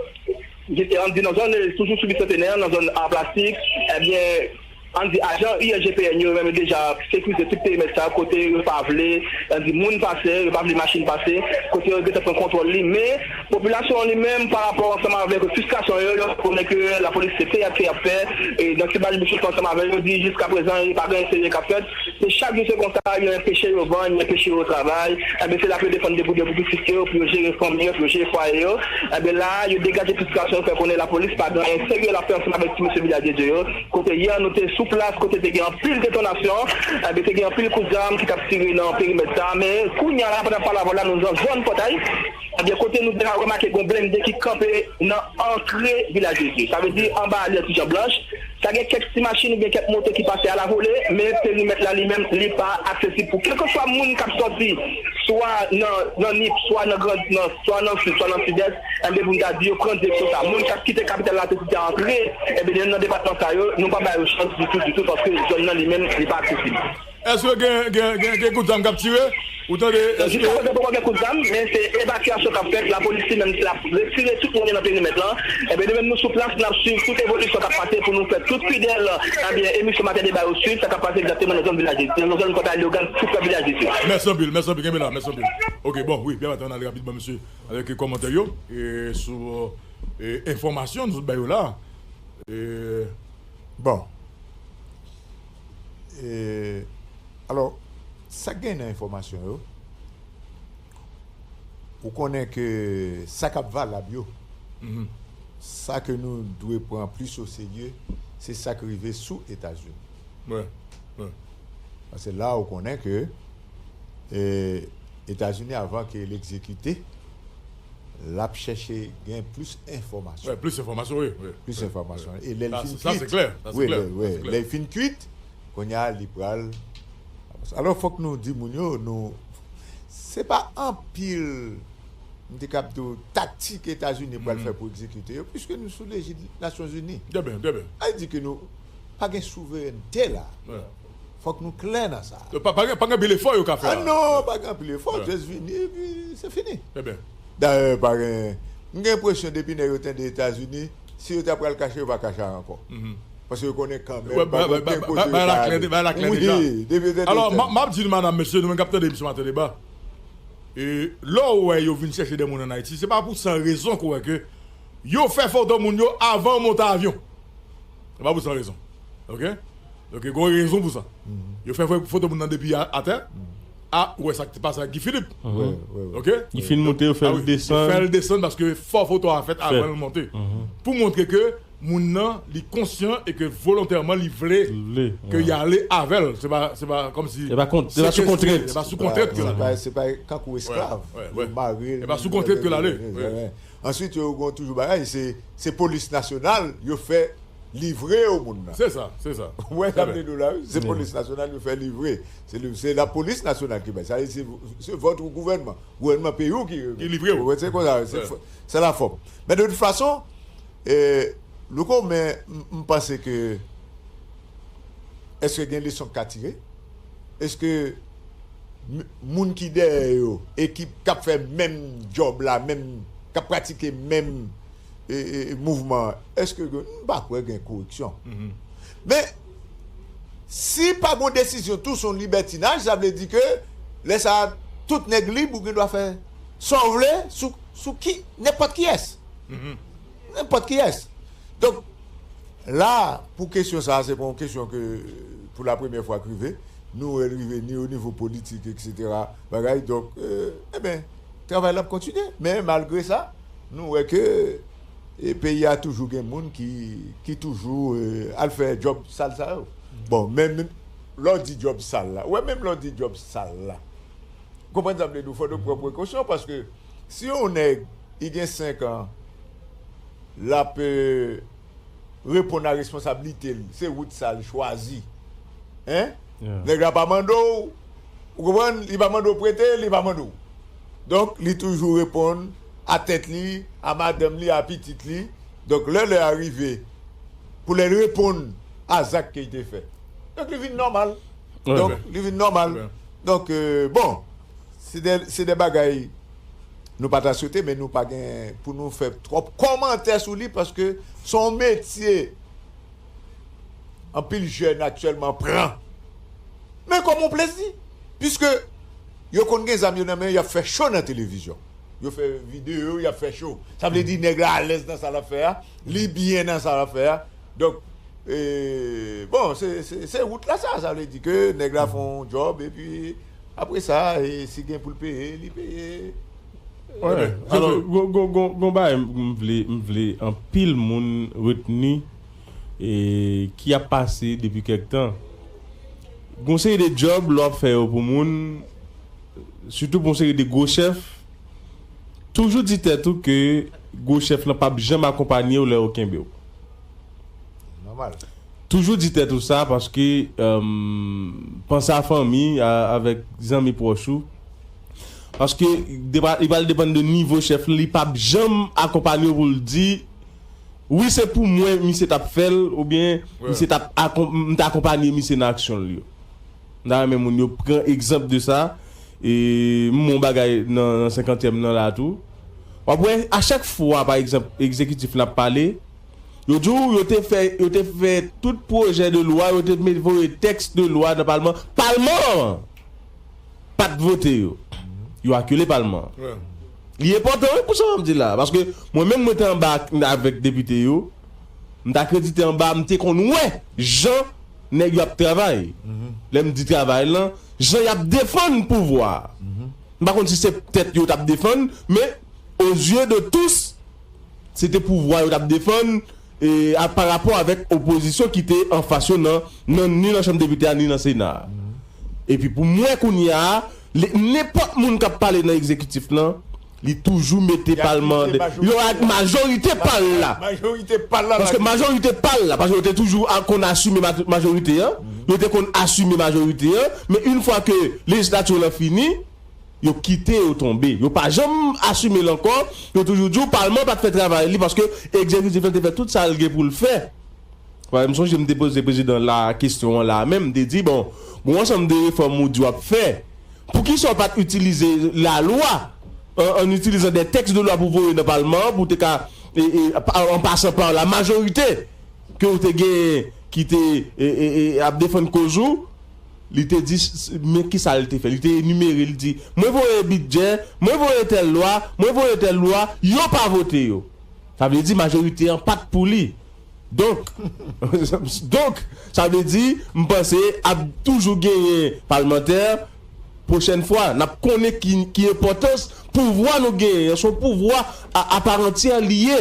jete, ann di nan zòn, e, toujou sou Bisantenè, nan zòn A Plastik, ebyen, ann di, ajan I L G P N yo, yo menm yo deja sekirize tout perimèt sa, kote yo pa vle, ann di, moun pase, yo pa vle machin pase, kote yo gentan pran kontwòl li. Men, popilasyon an li menm, pa rapò ansanm avèk fristrasyon yo, yo konnen ke lapolis se teyat ke y ap fè, e nan ti bal bouch yo fè ansanm avè yo, di jiskaprezan, pa gen anyen serye k ap fèt. Se chak jou se konsa, yo enpeche yo vann, yo enpeche yo travay. Ebyen, se la pou yo defann debout yo pou pitit yo, pou yo jere fanmi yo, pou yo jere fwaye yo. Ebyen, la, yo degaje fristrasyon yo, fè konnen lapolis pa gen anyen serye l ap fè ansanm avèk ti mesye Vilaj de Dye yo. Kote yè nou te sou plas, kote te gen anpil detonasyon, ebyen, te gen anpil kout zam ki t ap tire nan perimèt sa a. Men kounye a la, pandan n ap pale avè w la, nou nan zòn Pòtay. Ebyen, kote nou deja remake gen yon blende ki kanpe nan antre Vilaj de Dye. Sa vle di anba alyè Ti Jan Blanch. Sa gen kèk ti machin oubyen kèk moto ki pase alavole, men perimèt la li menm, li pa aksesib pou kèlkeswa moun k ap sòti, swa nan, nan Nip, swa nan Grand, nan, swa nan Sid, swa nan Sidès, ebyen, pou n ta di yo pran direksyon sa. Moun k ap kite kapital la, te kite antre, ebyen, nan depatman sa yo, nou pa ba yo chans ditou, ditou, paske zòn nan li menm, li pa aksesib. Èske gen, gen, gen, gen kout zam k ap tire? Ou tande? Jiska prezan poko gen kout zam, men se evakyasyon k ap fèt. Lapolis li menm, l ap retire tout moun nan perimèt lan. Ebyen, nou menm, nou sou plas, n ap swiv tout evolisyon k ap pase pou nou fè tout fidèl, ebyen, emisyon Maten Deba yo swiv sa k ap pase egzakteman nan zòn Vilaj de Dye, nan zòn Pòtay Leyogàn, tout prè Vilaj de Dye. Mèsi anpil, mèsi anpil, kenbe la, mèsi anpil. Ok, bon, wi, byen maten, ann ale rapidman, mesye, avèk kòmantè yo, e sou, e, enfòmasyon nou sot bay yo la. E, bon. E, alò, sa k gen nan enfòmasyon yo, ou konnen ke sa k ap valab yo, sa ke nou dwe pran plis o serye, se sa k rive sou Etazini. Wi, wi. Paske la, ou konnen ke, e, Etazini, avan ke l egzekite, l ap chèche gen plis enfòmasyon. Wi, plis enfòmasyon, wi, wi. Plis enfòmasyon. E lè l fin kwit, wi, lè l fin kwit, kounye a, li pral. Alò, fòk nou di moun yo, nou, se pa anpil, m te kab di w, taktik Etazini pral fè pou egzekite yo, piske nou sou lejid Nasyonzini. Trè byen, trè byen. Sa vle di ke nou pa gen souverènte la. Wi. Fòk nou klè nan sa. Pa, pa gen, pa gen anpil efò yo ka fè. Ah non, pa gen anpil efò, just vini, epi se fini. Dayè, pa gen, m gen enpresyon depi nèg yo tande Etazini, si yo ta pral kache, yo pa kache ankò. Paske yo konnen kanmenm, pa gen okenn kote yo ka ale. Wi, depi yo tande Etazini. Alò, m ap di nou, madanm, mesye, nou menm k ap tande emisyon Maten Deba, e lè w wè yo vin chèche de moun ann Ayiti, se pa pou san rezon ke w wè ke yo fè foto moun yo avan yo monte avyon. Se pa pou san rezon. Oke? Donk, gen yon rezon pou sa. Yo fè foto moun nan depi atè. A, ou wè sa k te pase ak Guy Philippe. Oke? Li fin monte, yo fè l desann. Yo fè l desann paske fò foto a fèt avan l monte. Pou montre ke moun nan, li konsyan e ke volontèman, li vle ke y ale avè l. Se pa, se pa kòmsi se pa sou kontrent. Se pa sou kontrent ke l ale. Se pa kankou esklav. Yo mare l. Se pa sou kontrent ke l ale. Answit, yo gen toujou bagay, se, se polis nasyonal, yo fè livre yo moun nan. Se sa, se sa. Ou wè sa m vle di w la, wi. Se polis nasyonal, yo fè livre. Se, se lapolis nasyonal ki bay. Sa, se, se votre gouvernement. Gouvènman peyi w ki livre w. Ou wè, se konsa, se la fòm. Men de tout fason, eh, Louko, men m, m panse ke, èske gen leson k ka tire? Èske m, moun ki dèyè yo, ekip k ap fè menm djòb la, menm, k ap pratike menm, e, e, mouvman an, èske gen, m pa kwè gen koreksyon. Men, si pa gen desizyon tou, se yon libètinaj, sa vle di ke lè sa a, tout nèg lib, ou gen dwa fè sa w vle sou, sou ki, nenpòt kiyès. Nenpòt kiyès. Donk, la, pou kesyon sa a, se pa yon kesyon ke, pou la premyè fwa k rive. Nou wè l rive ni o nivo politik, etsetera, bagay. Donk, eh, enben, travay la ap kontinye. Men, malgre sa, nou wè ke, eh, peyi a toujou gen moun ki, ki toujou, eh, al fè djòb sal sa yo. Bon, men, men, lè w di djòb sal la, ou wè, menm lè w di djòb sal la, konprann sa m vle di w, fò nou pran prekosyon, paske si yon nèg, li gen senk an, l ap, eh, reponn a responsablite l, se wout sa l chwazi. Hein? Nèg la pa mande w, ou konprann? Li pa mande w prete, li pa mande w. Donk, li toujou reponn a tèt li, a madanm li, a pitit li. Donk, lè lè a rive, pou lè l reponn a zak ke l te fè. Donk, li vin nòmal. Donk, li vin nòmal. Donk, eh, bon, se de, se de bagay nou pa ta swete, men nou pa gen pou nou fè twòp kòmantè sou li, paske se yon metye anpil jèn aktyèlman pran. Men kòm yon plezi, piske yo konn gen zam yo nan men yo, y ap fè cho nan televizyon. Yo fè videyo, y ap fè cho. Sa vle di nèg la alèz nan sa l ap fè a, li byen nan sa l ap fè a. Donk, eh, bon, se, se, se wout la sa, sa vle di ke nèg la fè yon djòb, epi apre sa, e si gen pou l peye, li peye. Wi, alò, gon, gon, gon, gon bagay m, m vle, m vle anpil moun retni, e ki ap pase depi kèk tan. Gon seri de djòb lè w ap fè yo pou moun, sitou pou yon seri de gwo chèf, toujou di tèt ou ke gwo chèf lan p ap janm akonpanye w lè yo kenbe w. Nòmal. Toujou di tèt ou sa paske, em, panse a fanmi, a, avèk zanmi pwòch ou. Paske depa, li pral depann de nivo chèf lan, li p ap janm akonpanye w pou l di, wi, se pou mwen misye t ap fè l, oubyen misye t ap akon-, m t akonpanye misye nan aksyon l yo. M ta renmen moun yo pran egzanp de sa. E m wè yon bagay nan, nan senkantyèm nan la tou. W ap wè, a chak fwa, pa egzanp, egzekitif lan ap pale, yo di w, yo te fè, yo te fè tout pwojè de lwa, yo te met voye tèks de lwa nan palman. Palman an pa t vote yo. Yo akile palman an. Li enpòtan, wi, pou sa w ap di la. Paske mwen menm, mwen te anba ak, avèk depite yo. M t akredite anba, m te konn wè jan nèg yo ap travay. Lè m di travay lan, jan y ap defann pouvwa a. M pa konn si se tèt yo t ap defann, men aux yeux de tous, se te pouvwa yo t ap defann, e, a, pa rapò avèk opozisyon ki te anfas yo nan, nan, ni nan chanm depite a, ni nan sena a. Epi pou mwen kounye a, le, nenpòt moun k ap pale nan egzekitif lan, li toujou mete palman an de, yo ak majorite pa l la. Majorite pa l la. Paske majorite pa l la, paske yo te toujou a, konn asime ma-, majorite an, yo te konn asime majorite an, men yon fwa ke lejislati lan fini, yo kite yo tonbe. Yo pa janm asime l ankò. Yo toujou di w palman pa t fè travay li paske egzekitif lan te fè tout sa l gen pou l fè. Paske m sonje m te poze prezidan la kesyon an la menm, m te di, bon, gon ansanm de refòm ou di w ap fè, poukisa w pa t itilize lalwa, an, an itilizan de tèks de lwa pou voye nan palman an, pou te ka, e, e, pa- an pasan pa la majorite ke w te genyen ki te e, e, e, ap defann koz ou, li te di, s- s- men kisa l te fè? Li te enimere, li di, mwen voye bidjè, mwen voye tèl lwa, mwen voye tèl lwa, yo pa vote yo. Sa vle di majorite an pa t pou li. Donk, donk, sa vle di, m panse ap toujou genyen palmantè. Pwochèn fwa, n ap konnen ki, ki enpòtans pouvwa nou genyen an. Se yon pouvwa a, a pa antyè li ye.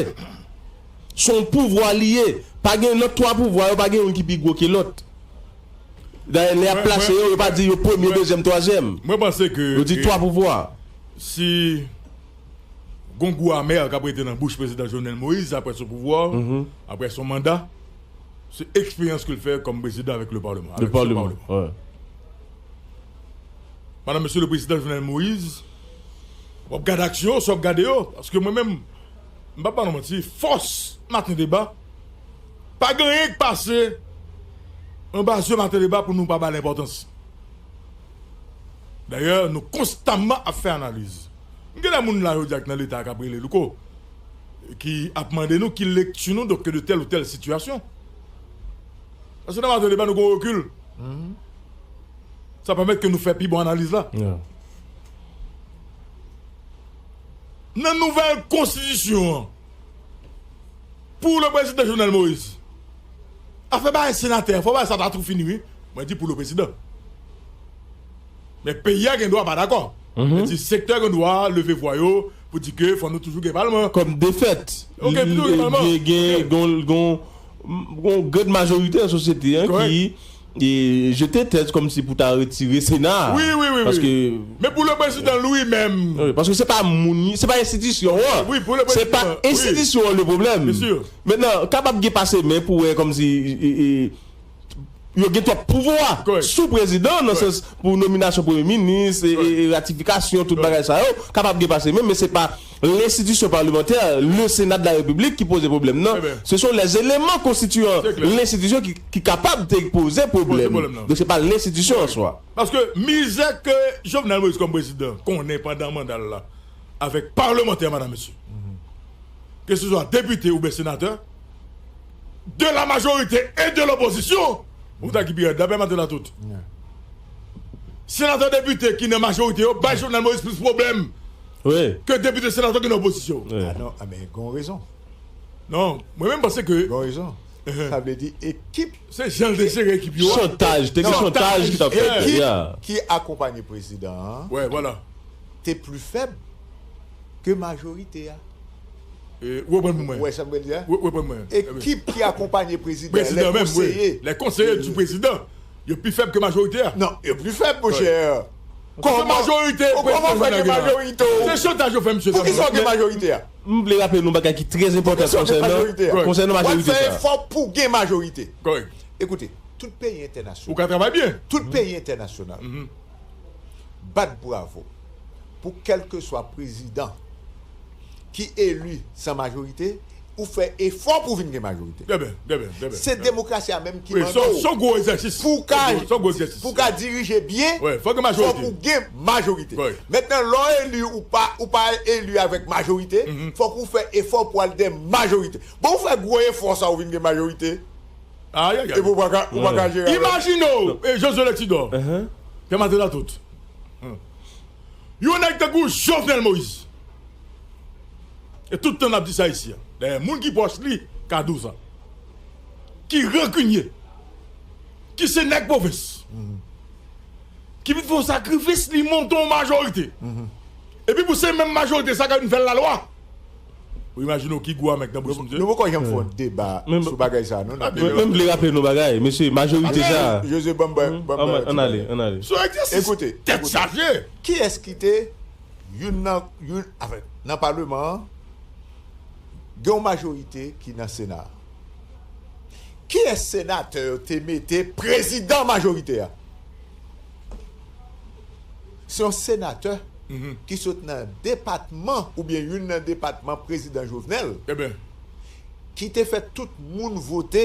Se yon pouvwa li ye. Pa gen nan twa pouvwa yo, pa gen youn ki pi gwo ke lòt. Dayè, lè y ap plase yo, yo pa di yo premye, dezyèm, twazyèm. Mwen panse ke yo di twa pouvwa. Si gon gou amè k ap rete nan bouch prezidan Jovenel Moïse apre son pouvwa, apre son manda, se eksperyans ke l fè kòm prezidan avèk le Parlement, avèk ce Parlement. Madanm, mesye le prezidan Jovenel Moïse, w ap gade aksyon yo, sa w ap gade yo. Paske mwen menm, m p ap ba nou manti, fòs Maten Deba, pa gen anyen k pase anba zye Maten Deba pou nou pa ba l enpòtans. Dayè, nou konstamman ap fè analiz. M gen de moun la jodi a k nan Leta k ap rele Louko, ki ap mande nou ki lekti nou donk de tèl ou tèl sitiyasyon. Paske nan Maten Deba, nou gen yon rekil. Sa pèmèt ke nou fè pi bon analiz la. Nan nouvèl konstitisyon an, pou le prezidan Jovenel Moïse, afè bagay senatè, fò bagay sa ta tou fini, wi. Mwen di pou le prezidan. Men peyi a gen dwa pa dakò. Men ti sektè gen dwa leve vwa yo pou di ke fò nou toujou gen palman. Kòm defèt. Ok, toujou gen palman. Gen, gen, gon, gon, gon gad majorite nan sosyete an ki e, jete tèz kòmsi pou ta retire Sena a. Wi, wi, wi, wi. Paske Men pou le prezidan li menm. Wi, paske se pa moun, se pa enstitisyon an. Wi, pou le prezidan. Se pa enstitisyon an le pwoblèm. Mentnan, kapab gen pase men pou wè kòmsi e, e, yo gen twòp pouvwa sou prezidan, nan sans pou nominasyon premye minis, e, e, e ratifikasyon, tout bagay sa yo, kapab gen pase men, men se pa l'institution parlementaire, le Sénat de la République, ki poze pwoblèm nan. Ce sont les éléments constituant l'institution ki, ki kapab te poze pwoblèm. Donk, se pa l'institution en soi. Paske mizè ke Jovenel Moïse kòm prezidan konnen pandan manda l la, avèk palmantè, madanm, mesye, ke se swa depite oubyen senatè, de la majorité et de l'opposition, ou ta ki pi rèd la, pèmèt la tout. Senatè, depite ki nan majorite yo bay Jovenel Moïse plis pwoblèm ke depite, senatè ki nan opozisyon. Ah non, ah, men gon rezon. Non, mwen menm panse ke. Gon rezon. Sa vle di ekip. Se jan l te jere ekip yo a. Chantaj, te gen chantaj ki t ap fèt. Ekip ki akonpanye prezidan an te pli fèb ke majorite a. Ou konprann mwen? Ou wè sa m vle di a? Ou konprann mwen? Ekip ki akonpanye prezidan, les conseillers, les conseillers du président, yo pi fèb ke majorite a. Non, yo pi fèb, monchè. Kòman majorite? Kòman fè gen majorite? Se chantaj yo fè misye. Poukisa w gen majorite a? M vle raple nou bagay ki trè enpòtan konsènan, konsènan majorite sa. W ap fè efò pou gen majorite. Kòrèk. Ekoute, tout peyi entènasyonal. Ou ka travay byen. Tout peyi entènasyonal bat bravo pou kèlkeswa prezidan ki eli san majorite, ou fè efò pou vin gen majorite. Trè byen, trè byen, trè byen. Se demokrasi a menm ki mande w. Wi, se yon gwo egzèsis. Pou w ka, pou w ka dirije byen, fòk ou gen majorite. Mentnan, lè w eli, ou pa, ou pa eli avèk majorite, fòk ou fè efò pou al gen majorite. Bon, ou fè gwo efò sa, ou vin gen majorite. Ayayay. Epi ou pa ka, ou pa ka jere avè l. Imajine w, e, Josué Lexidor. Pè Maten Latout. Yon nèg tankou Jovenel Moïse. E tout tan n ap di sa isi a. Dayè, moun ki pwòch li ka di w sa. Ki rankinye. Ki se nèg pwovens. Ki vin fè yon sakrifis, li monte yon majorite. Epi pou se menm majorite sa k ap vin fè l lalwa. Ou imajine w ki gou a menm nan bouch misye. Nou poko janm fè yon deba sou bagay sa, non? Mwen menm vle raple nou bagay, mesye, majorite sa. Jose, ban m bay, ban m bay yon ti bagay. Ann ale, ann ale. Se yon egzèsis tèt chaje. Kiyès ki te youn nan, youn, anfen, nan palman an, gen yon majorite ki nan Sena a. Kiyès senatè yo te mete prezidan majorite a? Se yon senatè ki sot nan depatman, oubyen youn nan depatman prezidan Jovenel, ki te fè tout moun vote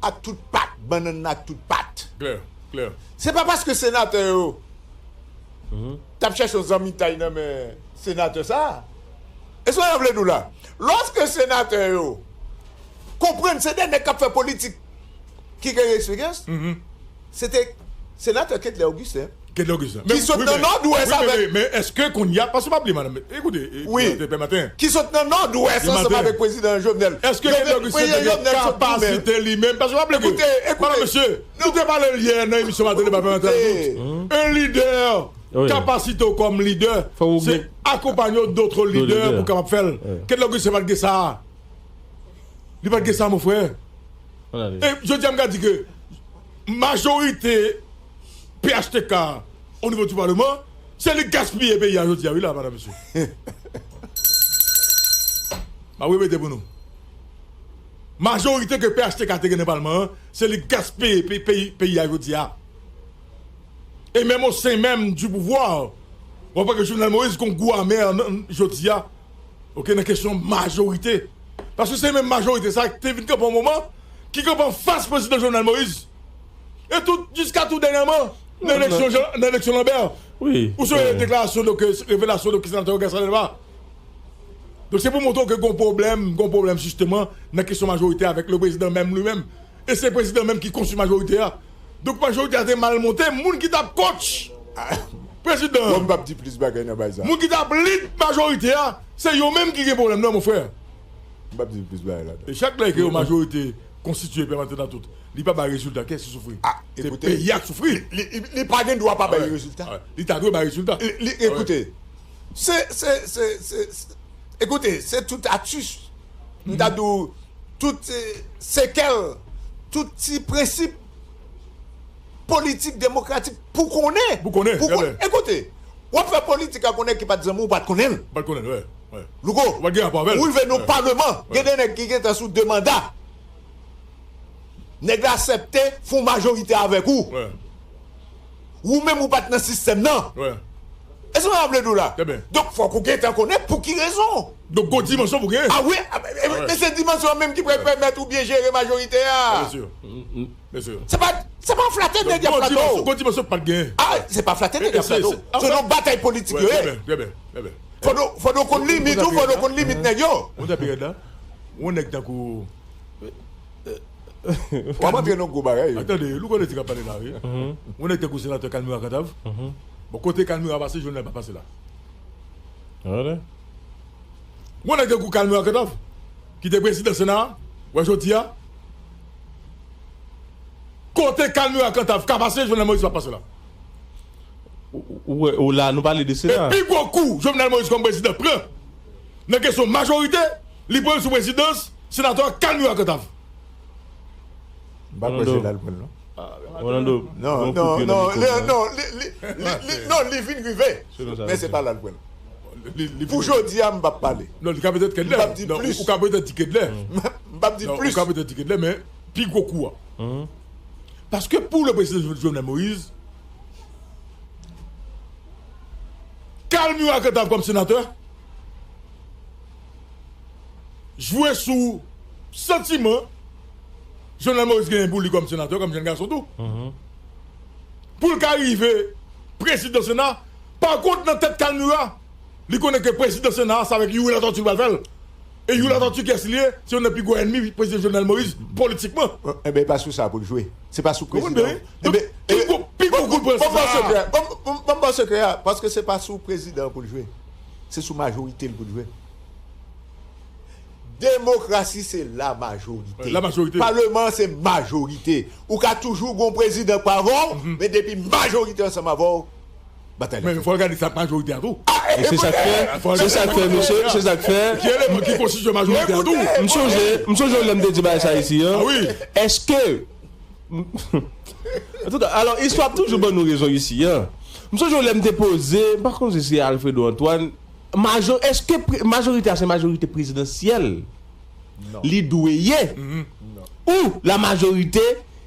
ak tout pat, bannann nan ak tout pat. Klè, klè. Se pa paske senatè yo t ap chèche yon zanmitay nan men senatè sa a. E sa mwen vle di w la. Lòske senatè yo konprann se de nèg k ap fè politik ki gen eksperyans, se te senatè Kedlè Augustin. Ki sot nan Nòdwès avèk. Men èske kounye a, paske pa bliye, madanm, ekoute, wi, te pè maten. Ki sot nan Nòdwès ansanm avèk prezidan Jovenel. Èske Jovenel, prezidan Jovenel sot Goumen. Kapasite li menm, paske pa bliye. Ekoute, ekoute. Madanm, mesye, nou te pale l yè nan emisyon maten, pa pè maten. Ekoute. Un leader, kapasite w kòm lidè, se akonpanye w dòt lidè pou kapab fè l. Kedlè Augustin pa t gen sa. Li pa t gen sa, mon frè. E jodi a, m ka di ke majorite P H T K o nivo di palman, se li k gaspiye peyi a jodi a, wi, la, madanm, mesye. M ap repete pou nou. Majorite ke P H T K te gen nan palman an, se li k gaspiye pe-, peyi, peyi a jodi a. E menm o sen menm di pouvwa, w ap wè ke Jovenel Moïse gon gou amè nan, jodi a, oke, nan kesyon majorite. Paske se menm majorite sa a ki te vin kanpe yon moman, ki kanpe anfas prezidan Jovenel Moïse. E tout, jiska tou dènyèman, nan eleksyon Jean, nan eleksyon Lambert, ou sonje deklarasyon, donk, revelasyon, donk, senatè Roger Saldelma. Donk, se pou montre w ke gon pwoblèm, gon pwoblèm jisteman nan kesyon majorite avèk le prezidan menm li menm. E se prezidan menm ki konstwi majorite a. Donk, majorite a te mal monte, moun ki t ap coach prezidan an. Bon, m p ap di plis bagay nan bay sa. Moun ki t ap lead majorite a, se yo menm ki gen pwoblèm nan, mon frè. M p ap di plis bagay ladan. E chak lè ke yon majorite konstitye pèmanan nan tout, li pa bay rezilta, kiyès ki soufri? Se peyi a k soufri. Li, li, li pa gen dwa pa bay rezilta. Li ta dwe bay rezilta. Li, li, ekoute, se, se, se, se, se, ekoute, se tout atis. M ta di w, tout, eh, sekèl, tout ti prensip politik demokratik pou konnen. Pou konnen, pou konnen. Ekoute, w ap fè politik ak yon nèg ki pa t zanmi w, ou pa t konnen l. Pa t konnen l, wi, wi. Louko, ou pa t gen rapò avè l. Ou rive nan yon palman, gen de nèg ki gentan sou de manda. Nèg la aksepte fè yon majorite avèk ou. Ou menm ou pa t nan sistèm nan. E sa m vle di w la. Donk, fòk ou gentan konnen pou ki rezon. Donk, gon dimansyon pou genyen. A wi, a, e, e, men se dimansyon an menm ki pral pèmèt ou byen jere majorite a. Byen si. Byen si. Se pa, se pa flate nèg y ap flate w. Gon dimansyon, gon dimansyon pa t genyen. A, se pa flate nèg y ap flate w. Se nan batay politik yo ye. Trè byen, trè byen, trè byen. Fò nou, fò nou konn limit ou, fò nou konn limit nèg yo. Ou ta pi rèd la. Yon nèg tankou W ap antre nan gwo bagay, wi. Tande, Louko Leti k ap pale la, wi. Yon nèg tankou senatè Calmira Cantave. Bon, kote Calmira pase, Jovenel pa pase la. Yon nèg tankou Calmira Cantave, ki te prezidan Sena a, wè jodi a, kote Calmira Cantave ka pase, Jovenel Moïse pa pase la. Ou, ou, ou wè, ou la, nou pale de Sena. E pi gwo kou Jovenel Moïse kòm prezidan pran nan kesyon majorite, li pran l sou prezidans senatè Calmira Cantave. M pa kwè se la l pran l, non. Rolando, non, non, non, li, non, li, li, li, li, non, li vin rive. Men se pa la l pran l. Pou jodi a, m p ap pale. Non, li ka petèt Kedlè. M p ap di plis. Ou ka petèt di Kedlè. M p ap di plis. Ou ka petèt di Kedlè, men pi gwo kou a. Paske pou le prezidan Jovenel Moïse, Calmira Cantave kòm senatè jwe sou santiman Jovenel Moïse genyen pou li kòm senatè, kòm jèn gason tou. Pou l ka rive prezidan Sena, pa kont nan tèt Calmira, li konnen ke prezidan Sena a, se avèk Youri Latortue li pral fè l. E Youri Latortue, kiyès li ye? Se youn nan pi gwo ènmi prezidan Jovenel Moïse politikman. Enben, e pa sou sa pou l jwe. Se pa sou prezidan. Enben, pi gwo, pi gwo kou l pran se sa. Ban m ba w sekrè a, paske se pa sou prezidan pou l jwe. Se sou majorite l pou l jwe. Demokrasi se la majorite. Palman an se majorite. Ou ka toujou gen yon prezidan k pa avè w, men depi majorite ansanm avè w, batay la fini. Men fò l gade sa k majorite a tou. E se sa k fè, se sa k fè, mesye, se sa k fè. Ki eleman ki konstitye majorite a tou? M sonje, m sonje lè m te di bagay sa isi an. Èske Antouka, alò, istwa ap toujou ban nou rezon isi an. M sonje lè m te poze, m pa konn si se Alfredo Antoine, majo-, èske pre-, majorite a se majorite prezidansyèl li dwe ye? Ou la majorite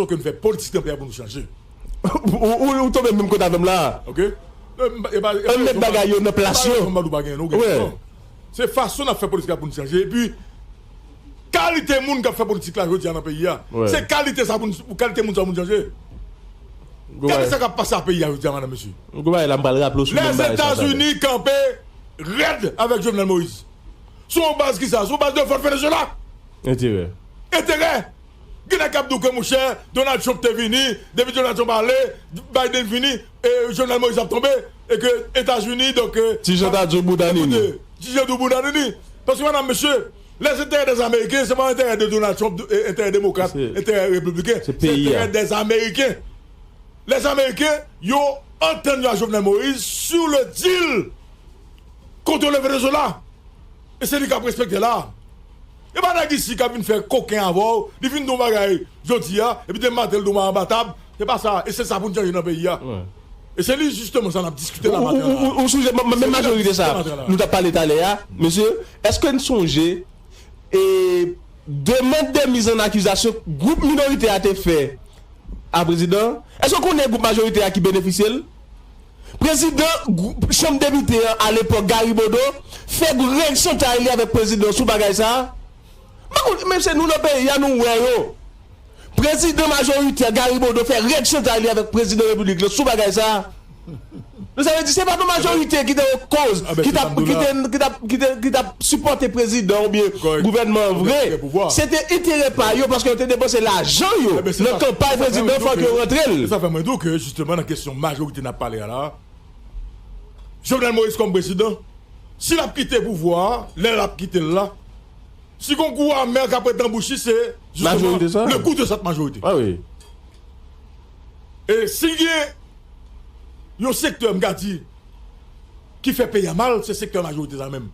fason ke nou fè politik nan peyi a pou nou chanje. Ou, ou, ou tonbe menm kote avè m la. Ok? Ann met bagay yo nan plas yo. Se fason n ap fè politik la pou nou chanje. Epi, kalite moun k ap fè politik la jodi a nan peyi a, se kalite sa pou n, kalite moun sa pou n chanje. Gade sa k ap pase a peyi a jodi a, madanm, mesye. Gwo bagay la, m pral raple w sou menm bagay sa. Lèzetazini kanpe rèd avèk Jovenel Moïse. Sou yon baz ki sa? Sou yon baz de vòt Venezuela. Enterè. Enterè. Gen nèg k ap di w ke, monchè, Donald Trump te vini, depi Donald Trump ale, Biden vini, e Jovenel Moïse ap tonbe, e ke Etazini, donk, e, Ti Jan ta di w boudani ni. Ti Jan di w boudani ni. Paske, medam, mesye, les intérêts des Américains, se pa enterè de Donald Trump, e, enterè demokrat, enterè repibliken. Se peyi a. Enterè des Américains. Les Américains, yo antann yo a Jovenel Moïse sur le deal contre le Venezuela. E se li k ap respekte la. E pa nèg isi k ap vin fè koken avè w, li vin di w bagay jodi a, epi demen maten l di w mwen anba tab. Se pa sa, e se sa pou n chanje nan peyi a. E se li jisteman sa n ap diskite la maten an la. Ou, ou, ou, ou sonje, men majorite sa, nou t ap pale talè a, mesye, èske n sonje e demann de mizannakizasyon gwoup minorite a te fè a prezidan an? Èske w konnen gwoup majorite a ki benefisye l? Prezidan gwoup chanm depite an alepòk, Gary Bodeau, fè règ chantay li avèk prezidan sou bagay sa a. Mwen konn, men se nou nan peyi a, nou wè yo. Prezidan majoritè Gary Bodeau fè règ chantay li avèk prezidan repiblik la sou bagay sa a. Donk, sa vle di, se pa nou majorite ki te koz, ki t ap, ki te, ki t ap, ki te, ki t ap sipòte prezidan oubyen gouvènman an vre. Se te enterè pa yo, paske yo te depanse lajan yo nan kanpay prezidan, fòk yo rantre l. E sa fè mwen di w ke, jisteman, nan kesyon majorite n ap pale a la, Jovenel Moïse kòm prezidan, si l ap kite pouvwa a, lè l ap kite l la, si gon gou amè k ap ret nan bouch li, se jisteman le goût de cette majorité. E si gen yon sektè, m ka di, ki fè peyi a mal, se sektè majorite sa menm.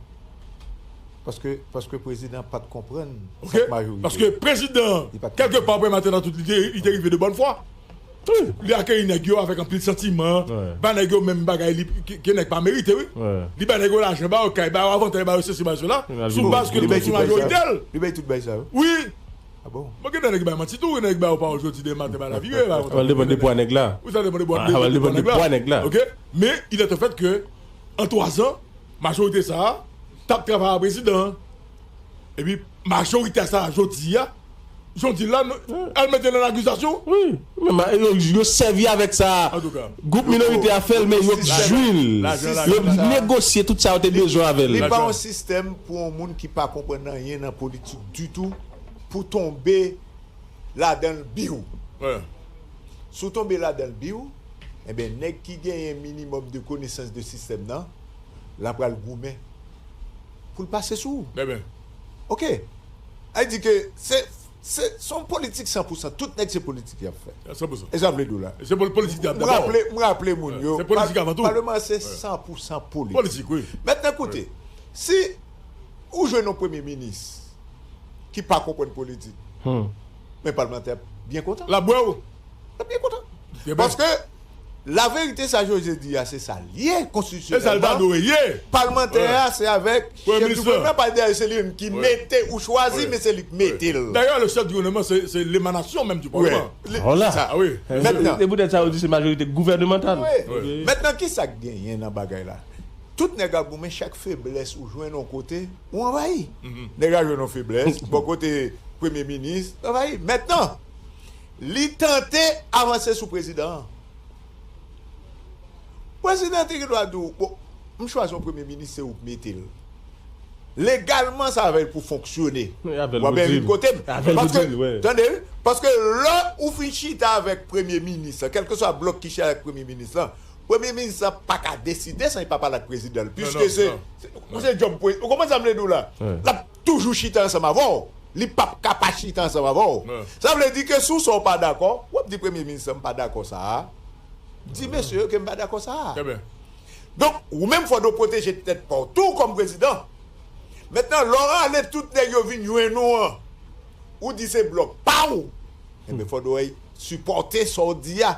Paske, paske prezidan pa t konprann sa k majorite. Paske prezidan, kèlkepa, premye maten nan tout, li te, li te rive de bòn fwa. Li akeyi nèg yo avèk anpil santiman, ba nèg yo menm bagay li, ke, ke nèg pa merite, wi. Li ba nèg yo lajan, ba yo kay, ba yo avantay, ba yo sesi, ba yo sela, sou baz ke li sou majorite l. Li bay tout bagay sa yo? Wi. Ah bon? Bon, gen de nèg ki bay manti tou, gen nèg ki ba yo pawòl jodi, demen maten, ba la vire, ba yo... Sa va depann de pwa nèg la. Wi, sa depann de pwa, sa va depann de pwa nèg la. Ok? Men, il est un fait que, an twa zan, majorite sa a t ap travay a prezidan an. Epi, majorite sa a, jodi a, jodi la, al mete l an akizasyon. Wi. Men yo, yo sèvi avèk sa. Gwoup minorite a fè l, men yo jwi l. Yo negosye tout sa yo te bezwen avè l. Li pa yon sistèm pou yon moun ki pa konprann anyen nan politik ditou pou tonbe ladan l biw. Si w tonbe ladan l biw, enben, nèg ki genyen minimòm de konesans de sistèm nan, l ap pral goumen pou l pase sou ou. Ok. Sa vle di ke se, se, se yon politik san pou san. Tout nèg se politik y ap fè. E sa m vle di w la. M raple, m raple moun yo, paleman se san pou san politik. Mentnan, koute, si ou jwenn yon premye minis ki pa konprann politik, men palmantè ap byen kontan. L ap bwè w. L ap byen kontan. Paske laverite sa José di a, se sa l ye konstitisyonèlman. Palmantè a, se avèk chèf di gouvènman, pa dèyè se li menm ki mete ou chwazi, men se li k mete l. Dayè, le chef du gouvernement, c'est, c'est l'émanation même du parlement. Vwala. Sa, wi. Mentnan. Se poutèt sa yo di se majorite gouvènemantal. Mentnan, kisa k genyen nan bagay la? Tout nèg ap goumen, chak feblès ou jwenn yon kote, ou anvayi. Nèg la jwenn yon feblès, bò kote premye minis, anvayi. Mentnan, li tante avanse sou prezidan an. Prezidan an te gen dwa di w, bon, m chwazi yon premye minis, se ou k mete l. Legalman, sa avè l pou fonksyone. W ap byen vin kote m. Paske, tande, wi, paske lè ou fin chita avèk premye minis lan, kèlkeswa blòk ki chita avèk premye minis lan, premye minis lan pa ka deside san li pa pale ak prezidan l. Piske se, se, se djòb pre-, ou konprann sa m vle di w la? L ap toujou chita ansanm avè w. Li p ap ka pa chita ansanm avè w. Sa vle di ke si w sa w pa dakò, w ap di premye minis lan, m pa dakò sa a. Di mesye yo ke m pa dakò sa a. Donk, ou menm fò w pwoteje tèt pa w tou kòm prezidan. Mentnan, lè w rale tout nèg yo vin jwenn ou an, ou di se blòk pa w. Enben, fò w sipòte sa w di a.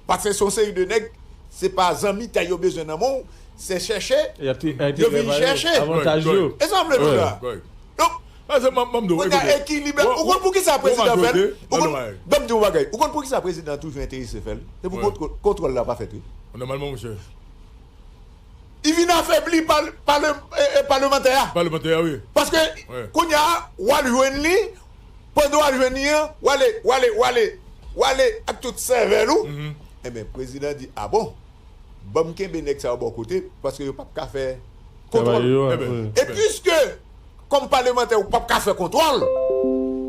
Paske se yon seri de nèg, se pa zanmitay yo bezwen nan men w, se chèche yo vin chèche. E sa m vle di w la. Donk, kounye a, ekilibre. Ou konn poukisa prezidan fè l? Ou konn, ban m di w yon bagay. Ou konn poukisa prezidan toujou enterese fè l? Se pou kontwòl la pa fèt, wi. Nòmalman, monchè. Li vin afebli pa, pa le, e, e, palmantè a. Palmantè a, wi. Paske, kounye a, w al jwenn li, pandan w al jwenn li an, w ale, w ale, w ale, w ale ak tout sèvèl ou. Enben, prezidan di, a bon, ban m kenbe nèg sa yo bò kote, paske yo p ap ka fè kontwòl. E piske, kòm palmantè, ou p ap ka fè kontwòl,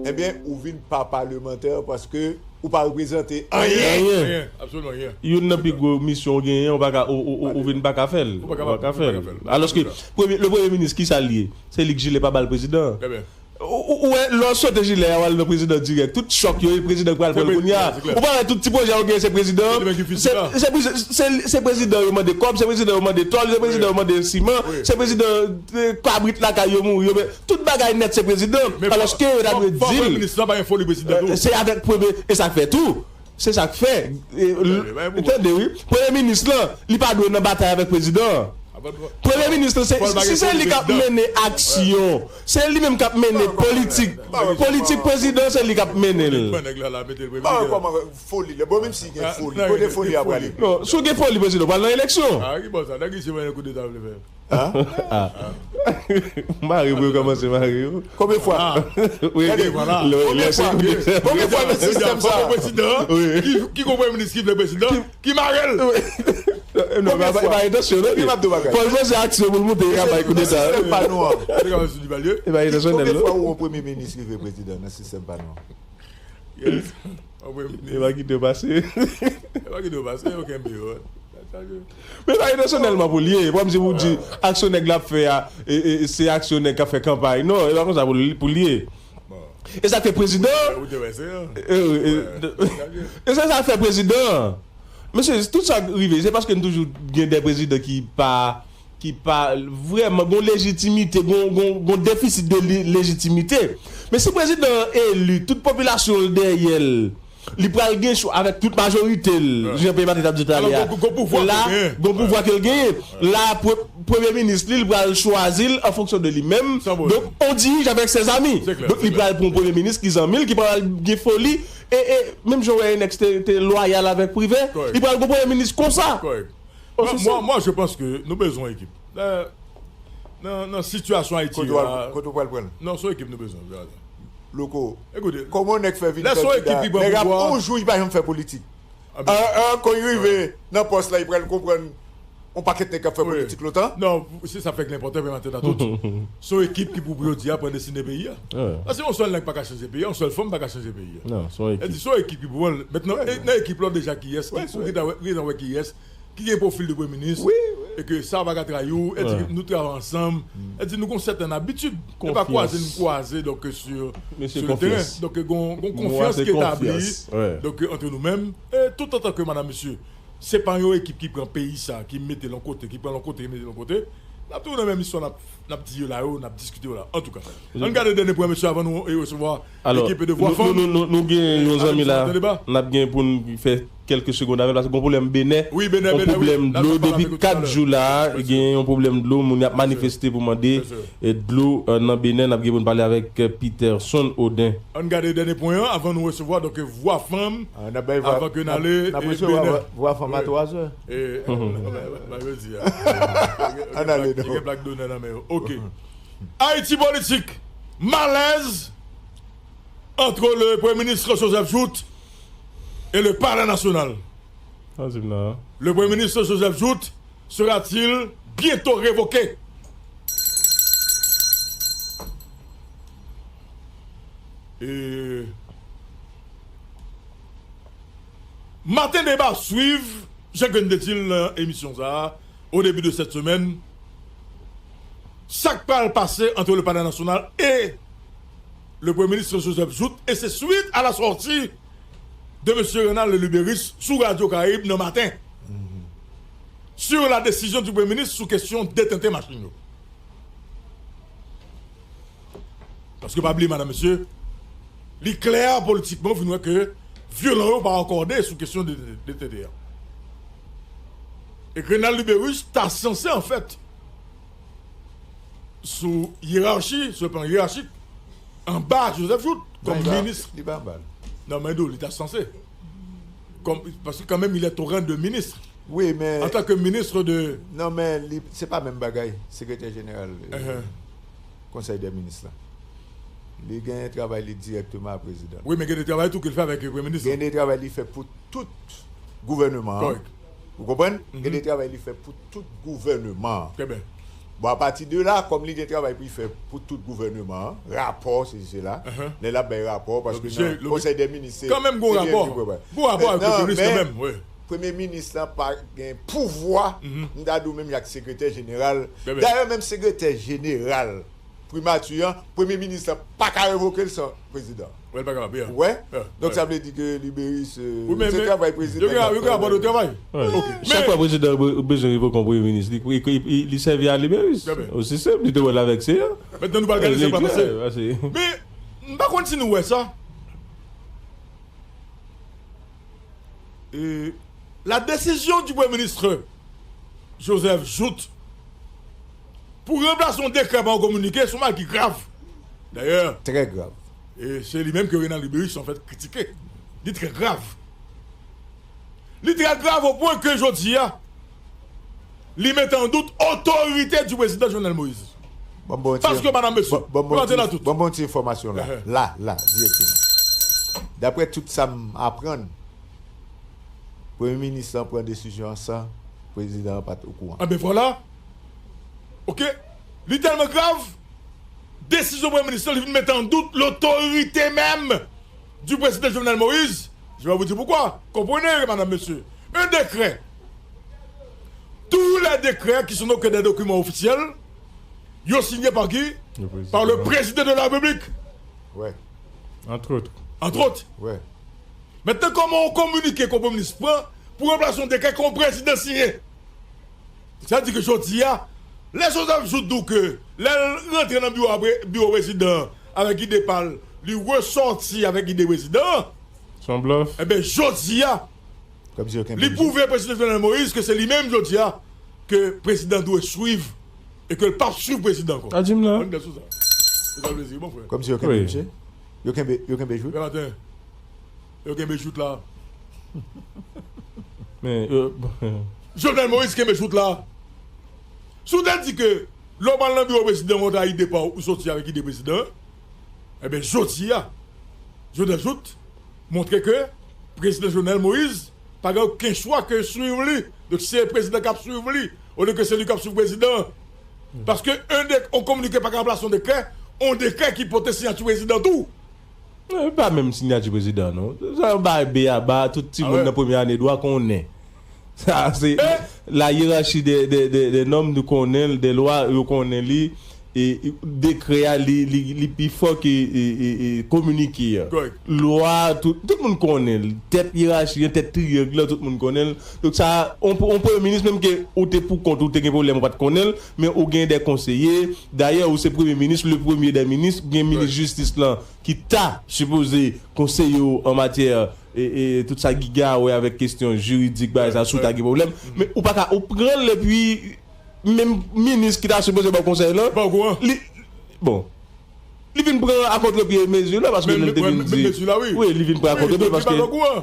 Ebyen, ou vin pa palemantè paske ou pa reprezante anyen. Anyen. Anyen, absoliman anyen. Youn nan pi gwo misyon ou genyen, ou pa ka, ou, ou, ou, ou vin pa ka fè l. Ou pa ka, ou pa ka fè l. Alòske, premye, le premye minis, ki sa l ye? Se li k jile pa bal prezidan. Trè byen. Ou, ou, ou wè, lè w sote jile a, w al nan prezidan dirèk. Tout chòk yo, e prezidan k pral pran l kounye a. Ou pa wè tout ti pwojè yo genyen, se prezidan. Se, se, se, se prezidan yo mande kòb, se prezidan yo mande tòl, se prezidan yo mande siman, se prezidan, eh, kabrit lakay yo mouri yo. Men tout bagay nèt se prezidan. Alòske yo ta dwe di l, eh, se avèk premye, e sa k fè tou. Se sa k fè. E, l-, tande, wi. Premye minis lan, li pa dwe nan batay avèk prezidan an. Premye minis lan, se, si se li k ap mennen aksyon, se li menm k ap mennen politik. Politik prezidan, se li k ap mennen l. Ba wè kòman foli lè. Bon, menm si gen foli, kote foli a prale? Non, si w gen foli, prezidan, w pral nan eleksyon. Ah, ki bò sa? Nèg isi mwen koudeta vle fè. Ah. Mare pou yo kòmanse mare yo. Konbyen fwa? Ah. Wi, gade, voilà. Konbyen fwa? Konbyen fwa nan sistèm sa? Ki, ki konbyen minis ki vle prezidan? Ki mare l? Non, e pa, e pa entansyon, non. Fò l poze aksyon pou l moute, e ka bay koudeta. Sistèm pa nou an. E pa entansyon, non. Konbyen fwa ou wè yon premye minis rive prezidan nan sistèm pa nou an? Yes. E pa kite yo pase. E pa kite yo pase, yo kenbe yo. Men e pa entasyonèlman pou l ye. E pa kòmsi pou di aksyon nèg la ap fè a, e, e, se aksyon nèg k ap fè kanpay. Non, e pa konsa pou l, pou l ye. E sa k fè prezidan. E, e, e, e se sa k fè prezidan. Mesye, tout sa k rive, se paske n toujou gen de prezidan ki pa ki pa vrèman gon lejitimite, gon, gon, gon defisit de li-, lejitimite. Men si prezidan an eli, tout popilasyon l dèyè l, li pral gen chwa avèk tout majorite l, jan P M A T t ap di talè a. La, gon pouvwa ke l genyen. La, pre-, premye minis li, li pral chwazi l an fonksyon de li menm. Donk, on dirige avec ses amis. Donk, li pral pran yon premye minis ki zanmi l, ki pral gen foli. E, e, menm jan w wè Enex te, te lwayal avèk Privè, li pral gon premye minis konsa. Moi, moi, moi, je pense que nou bezwen ekip. Nan, nan, nan sitiyasyon Ayiti a. Kote w pral pran l? Non, se yon ekip nou bezwen. Louko, kote w pral pran l? Ekoute, kòman yon nèg fè vin kandida? Nèg ap yon jou li pa janm fè politik. An, an, kon li rive nan pòs la, li pral konprann yon pakèt nèg k ap fè politik lontan. Non, se sa fè k enpòtan pou maten nan tout. Se yon ekip ki pou, pou jodi a pran destine peyi a. Paske yon sèl nèg pa ka chanje peyi a, yon sèl fanm pa ka chanje peyi a. Non, se yon ekip. Se yon ekip ki pou pran l. Mentnan, nan ekip la deja kiyès, ki, ou gentan wè, gentan wè kiyès ki gen pwofil de premye minis, e ke sa pa ka trayi w, e di nou travay ansanm, e di nou gon sèten abitid, e pa kwaze nou kwaze, donk, sur, sur le terrain. Donk, gon, gon konfyans ki etabli, donk, ant nou menm, e tout antan ke madanm, mesye, se pa yon ekip ki pran peyi sa, ki mete l yon kote, ki pran l yon kote, ki mete l yon kote, n ap toujou nan menm istwa, n ap, n ap di yo la yo, n ap diskite yo la. Antouka, ann gade dènye pwen, mesye, avan nou, e, resevwa ekip de Vwa Fanm. Nou, nou, nou, nou gen yon zanmi la, n ap gen pou n fè kèlke segonn avè l, paske gon pwoblèm Benè, wi, Benè, yon pwoblèm dlo depi kat jou la, gen yon pwoblèm dlo, moun y ap manifeste pou mande, e, dlo, e, nan Benè, n ap gen pou n pale avèk, e, Peterson Odin. Ann gade dènye pwen an avan nou resevwa, donk, Vwa Fanm, avan ke n ale, e, Benè. Vwa Fanm a twa zè. E, ann ale, non. Gen plak donè nan men yo. Ok. Haïti politique, malaise entre le Premier ministre Joseph Jouthe et le Palais national. Le Premier ministre Joseph Jouthe sera-t-il bientôt révoqué? E Maten Deba swiv, jan ke n te di l nan emisyon sa a, au début de cette semaine, sa k pral pase entre le Palais National et le Premier ministre Joseph Jouthe, et c'est suite à la sortie de Monsieur Renald Luberice sou Radio Caraïbe nan maten, sur la décision du Premier ministre sou kesyon detente machin yo. Paske pa bliye, madanm, mesye, li klè politikman, ou fin wè ke vyolan yo pa akòde sou kesyon de, de, de T D A. E Grenal Liberus ta sanse, anfèt, sou yerachi, sou le plan yerachik, anba Joseph Jouthe, kòm minis. Li pa anba l. Non, men do, li ta sanse. Kòm, paske kanmenm, il est au rang de ministre. Wi, men antanke minis de. Non, men li, se pa menm bagay, sekretè jeneral, e, Konsèy dè minis la. Li genyen travay li dirèkteman a prezidan. Wi, men gen de travay tou ke l fè avèk premye minis la. Gen de travay li fè pou tout gouvèneman an. Ou konprann? Gen de travay li fè pou tout gouvèneman an. Trè byen. Bon, apati de la, kòm li gen travay pou l fè pou tout gouvèneman an, rapò, sesi, sela, lè l ap bay rapò, paske nan Konsèy dè Minis, se kanmenm gon rapò. Gon rapò avèk Premye Minis kanmenm, wi. Premye Minis lan pa gen pouvwa, m ta di w menm jan ak Sekretè Jeneral. Dayè, menm Sekretè Jeneral Primati an, Premye Minis lan pa ka revoke l san Prezidan. Wè, l pa kapab, ya. Ou wè? Donk, sa vle di ke Liberis, se travay Prezidan k ap fè. Yo gen rapò de travay. Chak fwa Prezidan bezwen revoke yon Premye Minis, li, li, li, li sèvi a Liberis. Osi senp, li te wè l avèk Seyan. Mentnan nou pral gade sa k ap pase. Men, m pa konn si nou wè sa. E, la décision du Premier ministre Joseph Jouthe pou ranplase yon dekrè pa yon kominike, se yon bagay ki grav. Dayè, trè grav. E se li menm ke Renan Liberis, an fèt, kritike. Li trè grav. Li trè grav o pwen ke jodi a, li mete an dout otorite du Prezidan Jovenel Moïse. Paske, madanm, mesye, ban m yon ti enfòmasyon la. La, la, dirèkteman. Daprè tout sa m aprann, Premye Minis lan pran desizyon an san Prezidan an pa t okouran. Anben, vwala. Oke. Li tèlman grav, desizyon Premye Minis lan, li vin mete an dout lotorite menm du Prezidan Jovenel Moïse. Je vais vous dire pourquoi. Comprenez, madame, monsieur. Un décret. Tous les décrets qui sont donc des documents officiels, yo siyen pa ki? Par le Président de la République. Entre autres. Entre autres. Mentnan, kòman yon kominike ke yon Premye Minis pran pou ranplase yon dekrè ke yon Prezidan siyen? Sa di ke jodi a, lè Joseph Jouthe di w ke lè l rantre nan biwo, biwo Prezidan an avèk ide pa l, li resòti avèk ide Prezidan an. Se yon blòf. Enben, jodi a, li pwouve Prezidan Jovenel Moïse ke se li menm jodi a ke Prezidan dwe swiv e ke l p ap swiv Prezidan ankò. Ann gen sou sa. Se sa vle di, mon frè. Kòmsi yo kenbe misye? Yo kenbe, yo kenbe Jouthe? Pè Maten, yo kenbe Jouthe la. Men, euh, Jovenel Moïse kenbe Jouthe la. Si w te di ke lè w pral nan biwo Prezidan an, w ta ide pa w, ou soti avèk ide Prezidan an, enben, jodi a, Joseph Jouthe montre ke Prezidan Jovenel Moïse pa gen okenn chwa ke swiv li. Donk, se Prezidan k ap swiv li, olye ke se li k ap swiv Prezidan an. Paske yon de-, yon kominike pa ka ranplase yon dekrè, yon dekrè ki pote siyati Prezidan tou. Non, e pa menm siyati Prezidan, non. Sa yon bagay beyaba, tout timoun nan premye ane dwa konnen. Sa, se la hiérarchie des, des, des, des normes, nou konnen l, des lois, yo konnen li. E, e, dekrè a, li, li, li pi fò ke, e, e, e, kominike a. Lwa, tout, tout moun konnen l. Tèt yerachi an, tèt triyang lan, tout moun konnen l. Donk sa, on, on premye minis, menm ke ou te pou kont ou, te gen pwoblèm, ou pa t konnen l, men ou gen de konseye. Dayè, ou se premye minis, le premier des ministres, gen minis jistis lan ki ta sipoze konseye w an matyè, e, e, tout sa ki gen a wè avèk kestyon jiridik, bagay sa, si w ta gen pwoblèm. Men ou pa ka, ou pran l epi menm minis ki ta sipoze ba w konsèy lan, li, bon, li vin pran a kontrepye mezi la, paske nou te vin di, wi, li vin pran a kontrepye, paske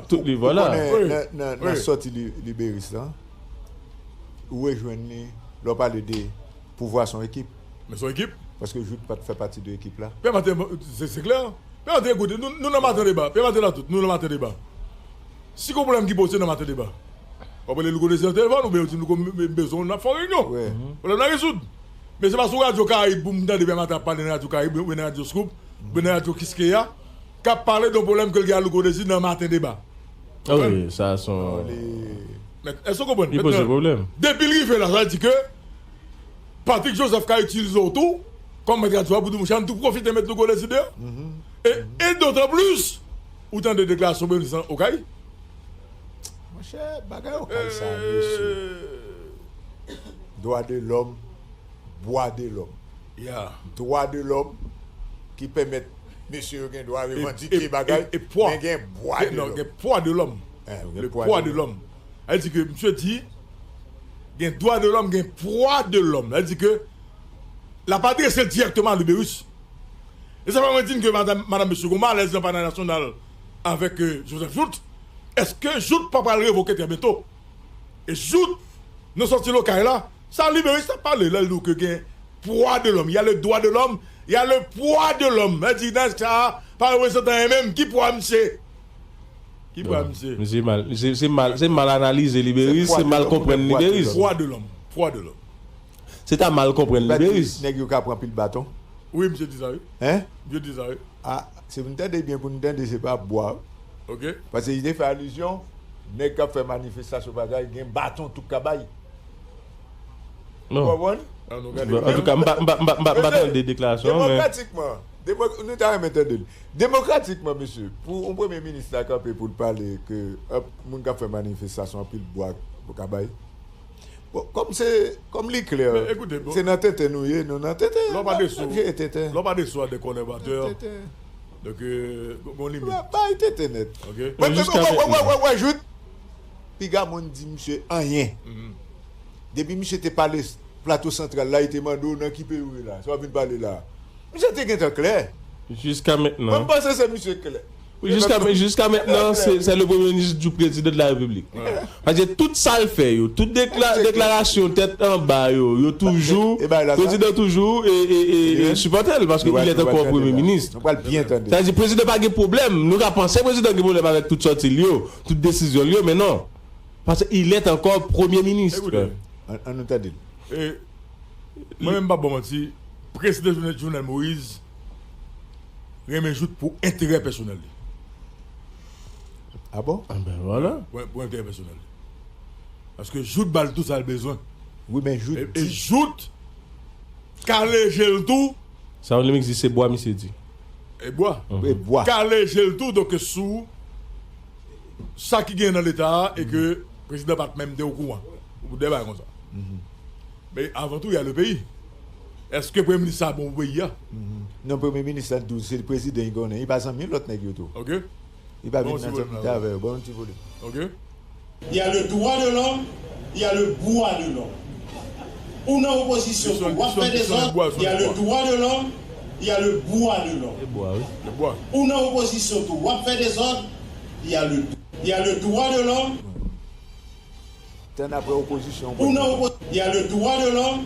tout li, vwala. Ou konnen, nan, nan, nan sòti li, Liberis lan, ou rejwenn li, lè w pale de pouvwa se yon ekip. Men se yon ekip. Paske Jouthe pa t fè pati de ekip la. Pè Maten, se, se klè. Pè Maten, ekoute, nou, nou nan Maten Deba. Pè Maten la tout, nou nan Maten Deba. Si gon pwoblèm ki poze nan Maten Deba, w ap rele Louko Dezi nan telefòn, oubyen w di Louko, m, m bezwen w, n ap fè yon reyinyon. Pwoblèm nan rezoud. Men se pa sou Radyo Karayib pou m tande Pè Maten ap pale nan Radyo Karayib, oubyen nan Radyo Scoop, oubyen nan Radyo Kiskeya, k ap pale de yon pwoblèm ke l gen ak Louko Dezi nan Maten Deba. Wi, sa se yon... Men, èske w konprann? Li poze pwoblèm. Depi l rive la, sa vle di ke Patrick Joseph ka itilize w tou kòm mèt radyo a pou di, monchè, ann tou pwofite met Louko Dezi deyò. E, e dotan plis, ou tande deklarasyon Bernice Okay? Monchè, bagay Okay sa, mesye. Dwa de lòm, bwa de lòm. Dwa de lòm ki pèmèt mesye yo gen dwa revandike bagay, men gen bwa de lòm. Gen pwa de lòm. Le pwa de lòm. Sa vle di ke misye di, gen dwa de lòm, gen pwa de lòm. Sa vle di ke l ap adrese l dirèkteman a Liberis. E sa fè mwen di n ke madanm, madanm mesye, gon malèz nan Palè Nasyonal avèk, euh, Joseph Jouthe. Èske Jouthe pa pral revoke trè byento? E Jouthe, nan sòti lokay la, sa Liberis t ap pale, lè l di w ke gen pwa de lòm, y a le dwa de lòm, y a le pwa de lòm. Sa vle di, nan sa, pa reprezantan anyen menm, ki pwa misye? Ki pwa misye? Misye mal, se, se mal, se mal analize Liberis, se mal konprann Liberis. Pwa de lòm, pwa de lòm. te ta mal konprann Liberis. Nèg yo ka pran pil baton. Wi, misye di sa, wi. Hein? Misye di sa, wi. Ah, si nou tande byen pou nou tande, se pa bwa. Ok. Paske li te fè alizyon, nèg k ap fè manifestasyon bagay, gen baton tout ka bay. Non. Ou konprann? Antouka, m pa tande deklarasyon an, men. Demokratikman, nou ta renmen tande l. Demokratikman, mesye, pou yon premye minis ta kanpe pou l pale ke moun k ap fè manifestasyon anpil bwa pou ka bay. Bon, kòm se, kòm li klè, se nan tenten nou ye, nou nan tenten. Lè w pa desou, lè w pa desou a de kònèbatè, donk, gon limit. Bay tenten nèt. Wè, wè, wè, wè, jout. Piga moun di misye anyen. Depi misye te pale Plato Santral la, li te mande w nan ki peyi w ye la. Sa w ap vin pale la. Misye te gentan klè. Jiska mentnan. Mwen, m panse se misye k klè. Wi, jiska, jiska mentnan, se, se le premye minis du président de la République. Paske tout sa l fè yo, tout dekla, deklarasyon tèt anba yo, yo toujou, prezidan toujou e, e, e, e sipòte l, paske il est encore premye minis. Sa vle di prezidan pa gen pwoblèm. Nou ka panse prezidan gen pwoblèm avèk tout sòti l yo, tout desizyon l yo, men non. Paske il est encore premye minis. Ekoute, an, an nou tande l. E, mwen menm, m p ap ba w manti, prezidan Jovenel, Jovenel Moïse renmen jout pou enterè pèsonèl li. Ah bon? Ah ben voilà. Pou, pou enterè pèsonèl li. Paske jout ba l tout sa l bezwen. Wi, men jout. E, e jout kale je l tou. Sa w li menm di se bwa misye di. E bwa. E bwa. Kale je l tou, donk sou sa ki gen nan leta a e ke prezidan pa t menm te okouran. Ou de bagay konsa. Men avan tou, y a le peyi. Èske premye minis sa bon pou peyi a? Non, premye minis la tou, se prezidan li konnen. Li pa zanmi lòt nèg yo tou. Ok. Li pa vin nan zanmite avè yo. Bon, yon ti volim. Ok. Il y a le droit de l'homme, il y a le bwa de l'homme. Ou nan opozisyon tou, w ap fè dezòd, il y a le droit de l'homme, il y a le bwa de l'homme. Ou nan opozisyon tou, w ap fè dezòd, il y a le, il y a le droit de l'homme. Tann apre opozisyon. Ou nan opozisyon. Il y a le droit de l'homme,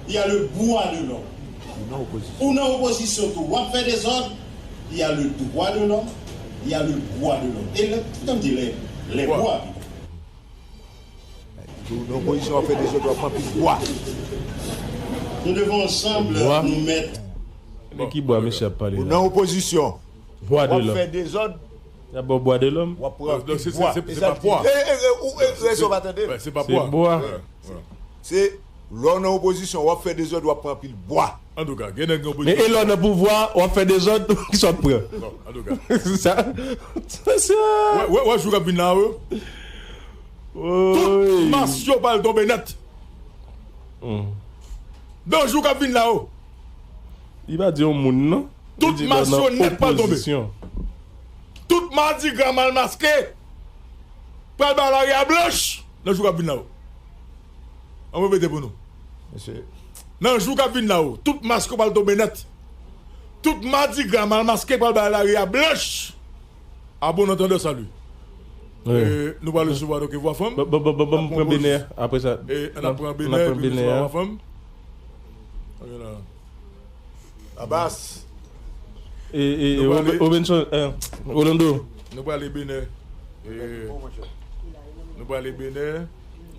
il y a le bwa de l'homme. Ou nan opozisyon. Ou nan opozisyon tou, w ap fè dezòd, il y a le droit de l'homme, il y a le bwa de l'homme. E lè, kòm di lè, lè bwa pito. Ou nan opozisyon, w ap fè dezòd, w ap pran pil bwa. Nous devons ensemble nous mettre. Men ki bwa mesye ap pale la? Ou nan opozisyon. Bwa de lòm. W ap fè dezòd. Y ap ba w bwa de lòm. W ap pran pil bwa. Se pa bwa. E, e, e, ou, e, e, sa w pa tande? Se pa bwa. Se bwa. Se lè w nan opozisyon, w ap fè dezòd, w ap pran pil bwa. Antouka, gen nèg nan opozisyon. Men e lè w nan pouvwa, w ap fè dezòd, kisa w ap pran? Non, antouka. Sa, sa, sa. Wè, wè, wè jou k ap vin la, wi. Tout mas yo pral tonbe nèt. Nan jou k ap vin la, wi. Li pa di yon moun, non. Tout mas yo nèt pral tonbe. Tout madigra mal maske pral bay lari a blanch nan jou k ap vin la yo. An mwen mete pou nou. Nan jou k ap vin la yo, tout mas yo pral tonbe nèt. Tout madigra mal maske pral bay lari a blanch. A bon antandè, sali. Nou pral resevwa donk Vwa Fanm. Ban m pran Benè apre sa. N ap pran Benè epi nou resevwa Vwa Fanm. Abas. E, e, Robinson, Rolando. Nou prale Benè. Nou prale Benè.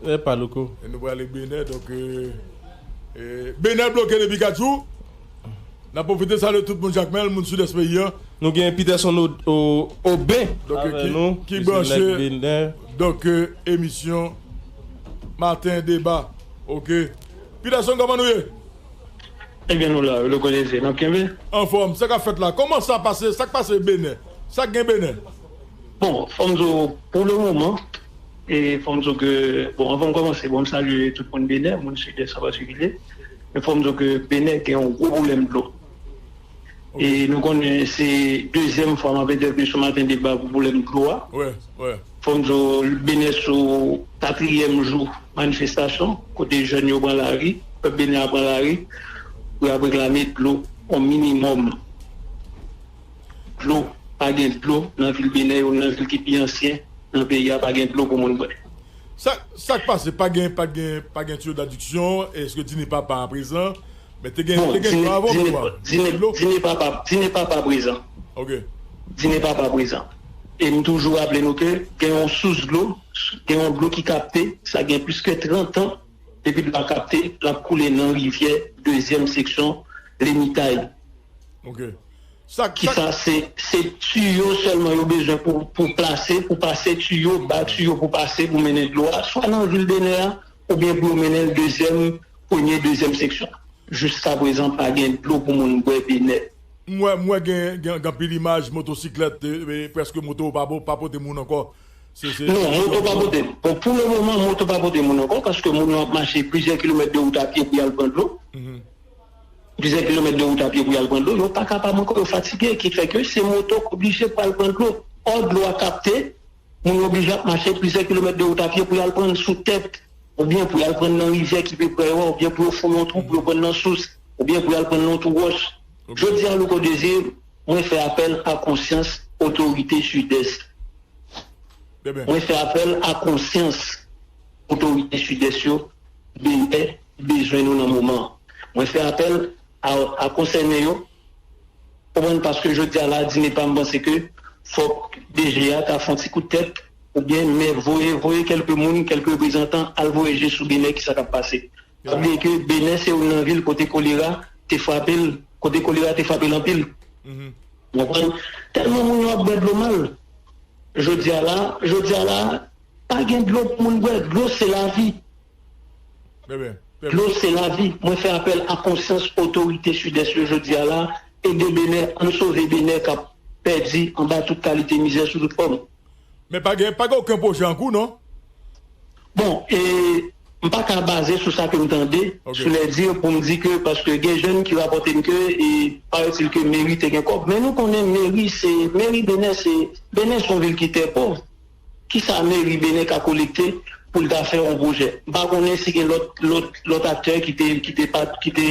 E pa louko. Nou prale Benè, donk Benè bloke depi kat jou. N ap pwofite salye tout moun Jakmèl, moun sidès peyi a. Nou gen Peterson Oben avè nou. Ki branche donk emisyon Maten Deba. Oke. Peterson, kòman nou ye? Ebyen nou la wi, nou konnen se n ap kenbe. Anfòm, sa k ap fèt la? Kòman sa pase? Sa k pase Benè? Sa k gen Benè? Bon, fò m di w, pou le moman, e fò m di w ke, bon, anvan m kòmanse, bon, m salye tout moun Benè, moun Sidès an patikilye. Men fò m di w ke Benè gen yon gwo pwoblèm dlo. E nou konnen se dezyèm fwa m ap entèvni sou Maten Deba pou pwoblèm dlo a. Fò m di w, Benè sou katriyèm jou manifestasyon, kote jèn yo pran lari, pèp Benè a pran lari pou y ap reklame dlo, yon minimòm dlo. Pa gen dlo nan vil Benè, youn nan vil ki pi ansyen nan peyi a, pa gen dlo pou moun bwè. Sa, sa k pase? Pa gen, pa gen, pa gen tiyo dadiksyon? Èske Dine Papa a prezan? Men te gen, bon, te gen dlo avan pouvwa. Dine, Dine, Dine Papa, Dine Papa prezan. Ok. Dine Papa prezan. E m toujou raple nou ke gen yon sous dlo, gen yon dlo ki kapte, sa gen plis ke trant an, Depi dlo a kapte, l ap koule nan rivyè dezyèm seksyon Lemitay. Ok. Sa, Kisa se, se tiyo sèlman yo bezwen pou, pou plase, pou pase tiyo, ba tiyo pou pase, pou mennen dlo a, swa nan vil Benè a, oubyen pou yo mennen l dezyèm, premye, dezyèm seksyon. Jiska prezan, pa gen dlo pou moun bwè Benè. M wè, m wè gen, gen, gen anpil imaj motosiklèt, e, e, prèske moto pa, po- pa pote moun ankò. Se, se, Non, moto pa pote. Bon, pou le moman, moto pa pote moun ankò, paske moun yo ap mache plizyè kilomèt de wout a pye pou y al pran dlo. Plizyè kilomèt de wout a pye pou y al pran dlo. Yo pa kapab ankò, yo fatige, ki fè ke se moto k oblije pou al pran dlo. Ò, dlo a kapte, moun yo oblije ap mache plizyè kilomèt de wout a pye pou y al pran sou tèt, oubyen pou y al pran nan rivyè ki pi pre yo, oubyen pou yo fouye yon twou pou yo pran nan sous, oubyen pou y al pran nan twou wòch. Jodi a, Louko Désir, mwen fè apèl a konsyans otorite Sidès. Mwen fè apèl a konsyans otorite Sidès yo, Benè bezwen nou nan moman an. Mwen fè apèl a, a konsène yo, konprann, paske jodi a la, di ne pa m panse ke fòk DG a ta fè yon ti kout tèt, oubyen men voye, voye kèlke moun, kèlke reprezantan al voye je sou Benè kisa k ap pase. Pa bliye ke Benè se youn nan vil kote kolera te frape l, kote kolera te frape l anpil. Ou konprann? Tèlman moun yo ap bwè dlo mal. Jodi a la, jodi a la, pa gen dlo pou moun bwè. Dlo se lavi. Dlo se lavi. Mwen fè apèl a konsyans otorite Sidès yo jodi a la. Ede Benè, ann sove Benè k ap pèdi anba tout kalite mizè sou tout fòm. Men pa gen, pa gen okenn pwojè an kou, non? Bon, e, m pa ka baze sou sa ke m tande, sou lè di pou m di ke, paske gen jèn ki rapòte m ke, e, paraît-il ke meri te gen kòb. Men nou konnen meri, se, meri Benè, se, Benè se yon vil ki trè pòv. Kisa meri Benè ka kolekte pou l ta fè yon pwojè? M pa konnen si gen lòt, lòt, lòt aktè ki te, ki te pa, ki te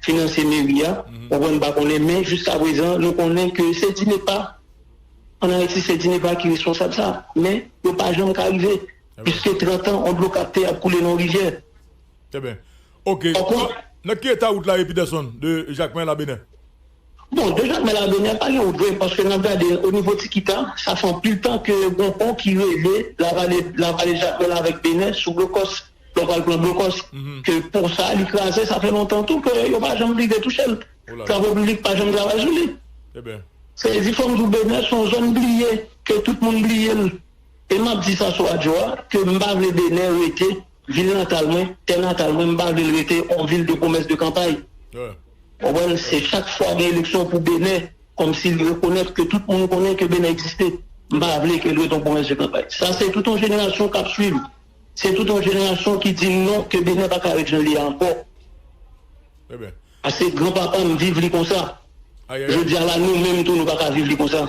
finanse meri a. Ou konprann, m pa konnen, men jiska prezan, nou konnen ke se DINEPA. Ann Ayiti, se DINEPA ki responsab sa. Men, yo pa janm ka rive. Piske trant an, yon dlo kapte ap koule nan yon rivyè. Trè byen. Ok. Nan ki eta wout la ye, Peterson, de Jakmèl a Benè? Bon, de Jakmèl a Benè, pa gen wout vre, paske n ap gade o nivo Tikita, sa fè anpil tan ke gon pon ki rele Lavale, Lavale Jakmèl avèk Benè sou Blokòs. Lè w pral pran Blokòs, ke pon sa, li kraze, sa fè lontan tou ke yo pa janm rive touche l. Travay piblik pa janm travay sou li. Se di fò m di w Benè se yon zòn bliye, ke tout moun bliye l. E m ap di sa sou radyo a, ke m pa vle Benè rete vil natal mwen, tè natal mwen, m pa vle l rete yon vil de pwomès de kanpay. Ou konprann? Se chak fwa gen eleksyon pou Benè, kòmsi li rekonèt ke tout moun konnen ke Benè egziste. M pa vle ke l rete yon pwomès de kanpay. Sa se tout yon jenerasyon k ap swiv. Se tout yon jenerasyon ki di non, ke Benè pa ka ret jan l ye a ankò. Paske granpapa m viv li konsa. Jodi a la, nou menm tou, nou pa ka viv li konsa.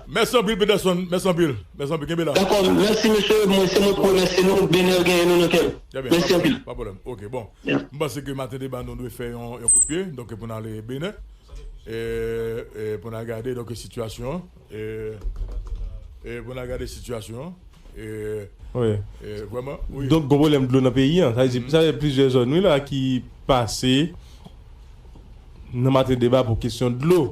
Mèsi anpil, Peterson. Mèsi anpil. Mèsi anpil. Kenbe la. Dakò, mèsi mesye. Mwen, se mwen ki remèsye nou. Benè genyen nou nan kè m. Mèsi anpil. Pa pwoblèm. Ok, bon. M panse ke maten deba nou dwe fè yon, yon kout pye. Donk, pou n ale Benè. E, e, pou n al gade, donk, sitiyasyon an. E, e, pou n al gade sitiyasyon an. E, Wi. e, vrèman, wi. Donk, gon pwoblèm dlo nan peyi an. Sa vle di, sa gen plizyè zòn, wi, la, ki pase nan maten deba pou kesyon dlo.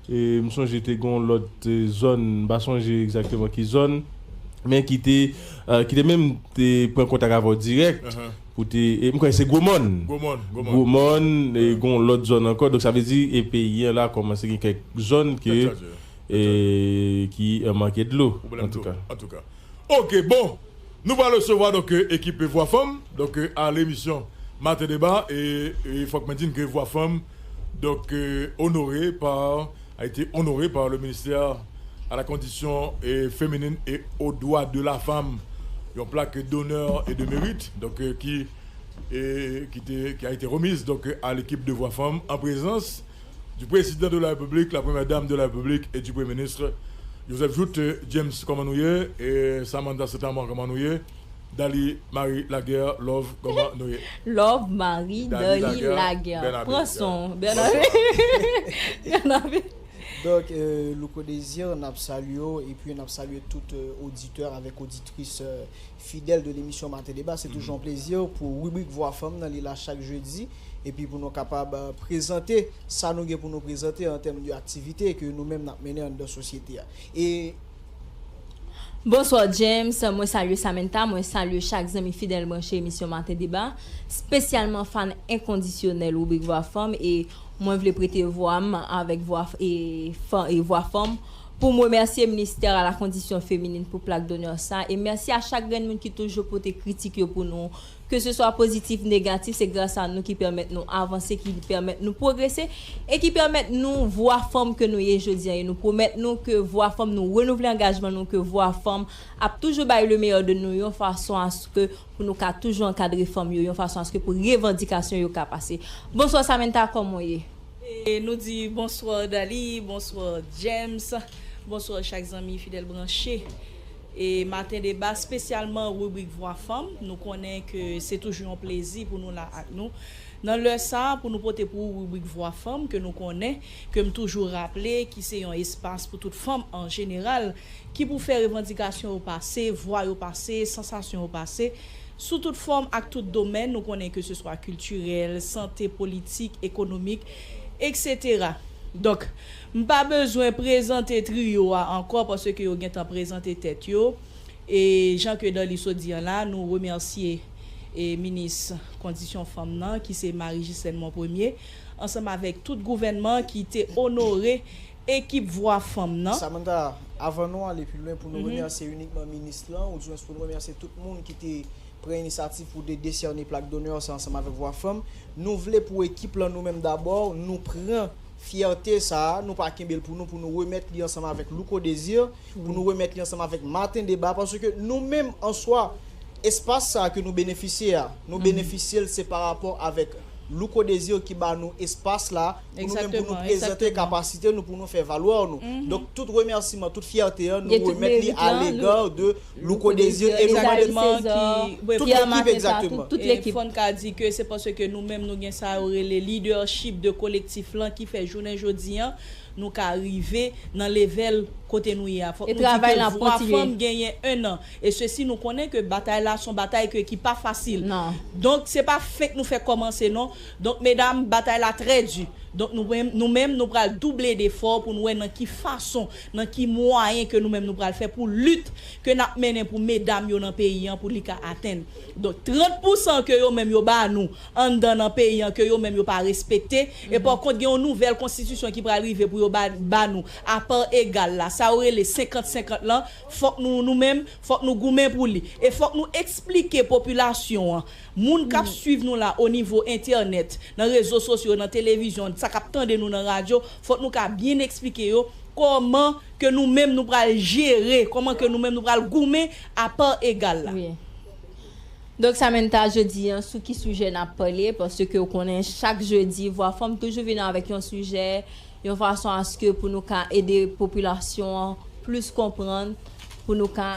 E, m sonje te gon lòt, e, zòn, m pa sonje egzakteman ki zòn, men ki te, e, ki te menm te pran kontak avè w dirèk pou te, e, m kwè se Gwomòn. Gwomòn, Gwomòn. Gwomòn, e, gon lòt zòn ankò. Donk, sa vle di, e, peyi an la kòmanse gen kèk zòn ke, e, ki, e, manke dlo, antouka. Antouka. Ok, bon. Nou pral resevwa, donk, e, ekip Vwa Fanm, donk, e, a lemisyon Maten Deba, e, e fòk mwen di n ke Vwa Fanm, donk, e, onore pa, a été honoré par le ministère à la condition, e, féminine et aux droits de la femme, yon plak d'honneur et de mérite, donk, e, ki, e, ki te, qui a été remise, donc, à l'équipe de Voix Femmes en présence du président de la République, la première dame de la République et du Premier ministre, Joseph Jouthe. James, kòman nou ye? E Samantha Saint-Amand, kòman nou ye? Dali Marie Laguerre, love, kòman nou ye? Love Marie, Dali Laguerre. Pran son, Bernard. Bernard. Donk, e, Louko Désir, n ap salye w, epi n ap salye tout, e, oditè avèk oditris, e, fidèl de lemisyon Maten Deba. Se toujou yon plezi pou ribrik Vwa Fanm nan, li la chak jedi, epi pou nou kapab, e, prezante sa nou gen pou nou prezante an tèm de aktivite ke nou menm n ap mennen anndan sosyete a. E Bonswa James, mwen salye Samantha, mwen salye chak zanmi fidèl branche emisyon Maten Deba, espesyalman fan enkondisyonèl ribrik Vwa Fanm, e mwen vle prete vwa m avèk vwa, e, fan, e vwa fanm pou m remèsye Ministè a la Kondisyon Feminin pou plak donè sa, e mèsi a chak grenn moun ki toujou pote kritik yo pou nou, ke se swa pozitif, negatif, se gras a nou ki pèmèt nou avanse, ki pèmèt nou pwogrese, e ki pèmèt nou vwa fanm ke nou ye jodi a. E nou pwomèt nou ke vwa fanm, nou renouvle angajman nou ke vwa fanm ap toujou bay le meilleur de nou yon fason aske pou nou ka toujou ankadre fanm yo, yon fason aske pou revandikasyon yo ka pase. Bonswa Samantha, kòman w ye? E nou di bonswa Dali, bonswa James, bonswa chak zanmi fidèl branche. E Maten Deba, espesyalman ribrik Vwa Fanm, nou konnen ke se toujou yon plezi pou nou la ak nou. Nan lè sa, pou nou pote pou ou ribrik Vwa Fanm, ke nou konnen, ke m toujou raple, ki se yon espas pou tout fanm an jeneral, ki pou fè revandikasyon yo pase, vwa yo pase, sansasyon yo pase, sou tout fòm ak tout domèn, nou konnen ke se swa kiltirèl, sante, politik, ekonomik, etsetera. Donk, m pa bezwen prezante triyo a ankò paske yo gentan prezante tèt yo. E jan ke Darly sot di an la, nou remèsye e minis kondisyon fanm nan, ki se Marie Ghislaine Monpremier, ansanm avèk tout gouvènman ki te onore ekip Vwa Fanm nan. Samantha, avan nou ale pi lwen, pou nou remèsye inikman minis lan, oudimwens pou nou remèsye tout moun ki te pran inisyativ pou te desène plak donè sa ansanm avèk Vwa Fanm. Nou vle pou ekip lan, nou menm dabò, nou pran fyète sa a, nou pa kenbe l pou nou, pou nou remèt li ansanm avèk Louko Désir, pou nou remèt li ansanm avèk Maten Deba, paske nou menm an swa, espas sa a ke nou benefisye a, nou benefisye l se pa rapò avèk Louko Désir ki ba nou espas la, pou nou menm pou nou prezante kapasite nou, pou nou fè valwa nou. Donk tout remèsiman, tout fyète an, nou remèt li alega de Louko Désir e nou mande ki, tout lekip egzakteman. E fò n ka di ke se paske nou menm nou gen sa yo rele leadership de kolektif lan ki fè jounen jodi an, nou ka rive nan level kote nou ye a. Fòk nou di ke Vwa Fanm genyen en an. E sesi nou konnen ke batay la se yon batay ke ki pa fasil. Donk se pa fenk nou fèk kòmanse non. Donk medam, batay la trè di. Donk nou menm, nou menm nou pral double defò pou nou wè nan ki fason, nan ki mwayen ke nou menm nou pral fè pou lit ke n ap mennen pou medam yo nan peyi an pou li ka atenn. Donk trant pousan ke yo menm yo ba nou anndan nan peyi an ke yo menm yo pa respekte. E pa kont gen yon nouvèl konstitisyon ki pral rive pou yo ba, ba nou apa egal la. Sa yo rele senkant senkant lan, fòk nou, nou menm, fòk nou goumen pou li. E fòk nou eksplike popilasyon an, moun k ap swiv nou la o nivo entènèt, nan rezo sosyo, nan televizyon, sa k ap tande nou nan radyo, fòk nou ka byen eksplike yo kòman ke nou menm nou pral jere, kòman ke nou menm nou pral goumen apa egal la. Donk Samantha, jodi an sou ki sijè n ap pale? Paske ou konnen chak jedi Vwa Fanm toujou vini avèk yon sijè, yon fason aske pou nou ka ede popilasyon an plis konprann, pou nou ka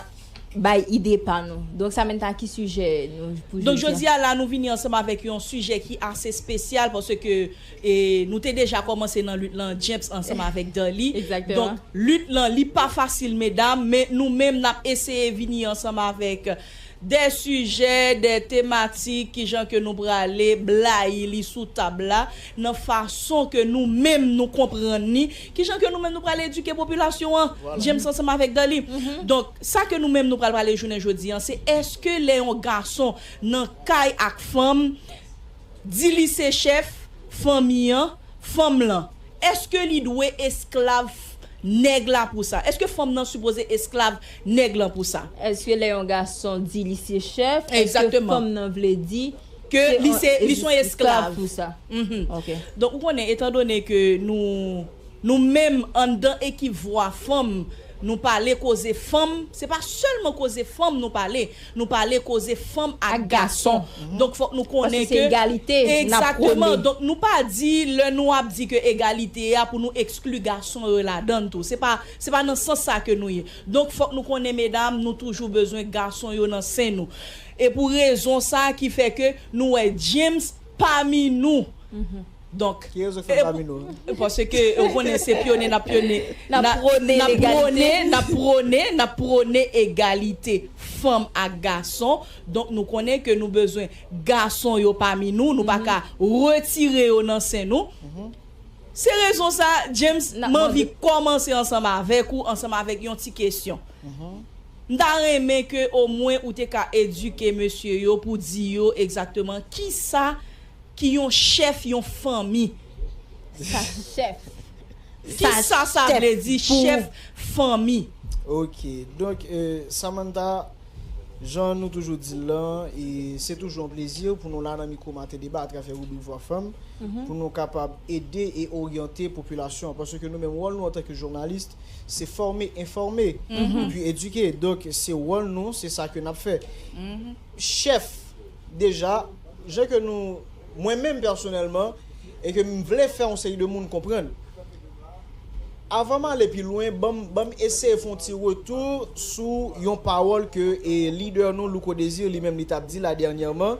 bay ide pa nou. Donk Samantha, ki sijè nou pou jodi a? Donk jodi a la nou vini ansanm avèk yon sijè ki ase espesyal paske e nou te deja kòmanse nan lit lan James ansanm avèk Darly. Donk lit lan li pa fasil medam, men nou menm n ap eseye vini ansanm avèk de sijè, de tematik, kijan ke nou prale blayi li sou tab la nan fason ke nou menm nou konprann li, kijan ke nou menm nou pral edike popilasyon an, James ansanm avèk Darly. Donk sa ke nou menm nou pral prale jounen jodi an se èske lè yon gason nan kay ak fanm, di li se chèf fanmi an, fanm lan, èske li dwe esklav nèg la pou sa? Èske fanm nan sipoze esklav nèg lan pou sa? Èske lè yon gason di li se chèf, èske fanm nan vle di ke li se, li se yon esklav pou sa? Donk ou konnen, etandone ke nou, nou menm anndan ekip Vwa Fanm, nou pale koze fanm, se pa sèlman koze fanm nou pale, nou pale koze fanm ak gason. Donk fòk nou konnen ke egzakteman. Donk nou pa di lè nou ap di ke egalite a pou nou ekskli gason yo ladann tou. Se pa, se pa nan sans sa ke nou ye. Donk fòk nou konnen medam, nou toujou bezwen gason yo nan sen nou. E pou rezon sa ki fè ke nou wè James pami nou. Donk, ki rezon k fè l pami nou? Paske ou konnen se pyone n ap pyone, n ap pwone, n ap pwone, n ap pwone egalite fanm ak gason. Donk nou konnen ke nou bezwen gason yo pami nou, nou pa ka retire yo nan sen nou. Se rezon sa James, m anvi kòmanse ansanm avèk ou, ansanm avèk yon ti kesyon. M ta renmen ke omwen ou te ka edike mesye yo pou di yo egzakteman kisa ki yon chèf yon fanmi. Sa chèf. Kisa sa vle di chèf fanmi? Ok, donk euh, Samantha, jan nou toujou di l lan, e se toujou yon plezi pou nou la nan mikwo Maten Deba atravè ribrik Vwa Fanm, pou nou kapab ede e oryante popilasyon an, paske nou menm wòl nou antanke jounalis se fòme, enfòme, epi edike. Donk se wòl nou, se sa ke n ap fè. Chèf, deja, jan ke nou, mwen menm pèsonèlman, e ke m vle fè yon seri de moun konprann. Avan m ale pi lwen, ban m eseye fè yon ti retou sou yon pawòl ke e lidè nou, Louko Désir, li menm li t ap di la dènyèman.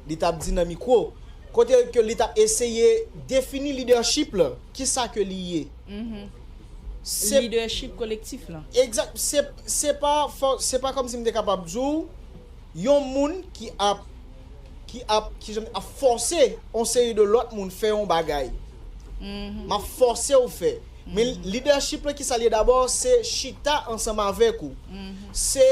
Li t ap di nan mikwo. Kote ke li t ap eseye defini lidèchip la. Kisa ke li ye? Se lidèchip kolektif la. Egzak. Se, se pa, se pa kòmsi m te kapab di w yon moun ki ap ki ap ki jan ap fòse yon seri de lòt moun fè yon bagay. M ap fòse w fè. Men lidèchip la, ki sa l ye dabò? Se chita ansanm avèk ou. Se,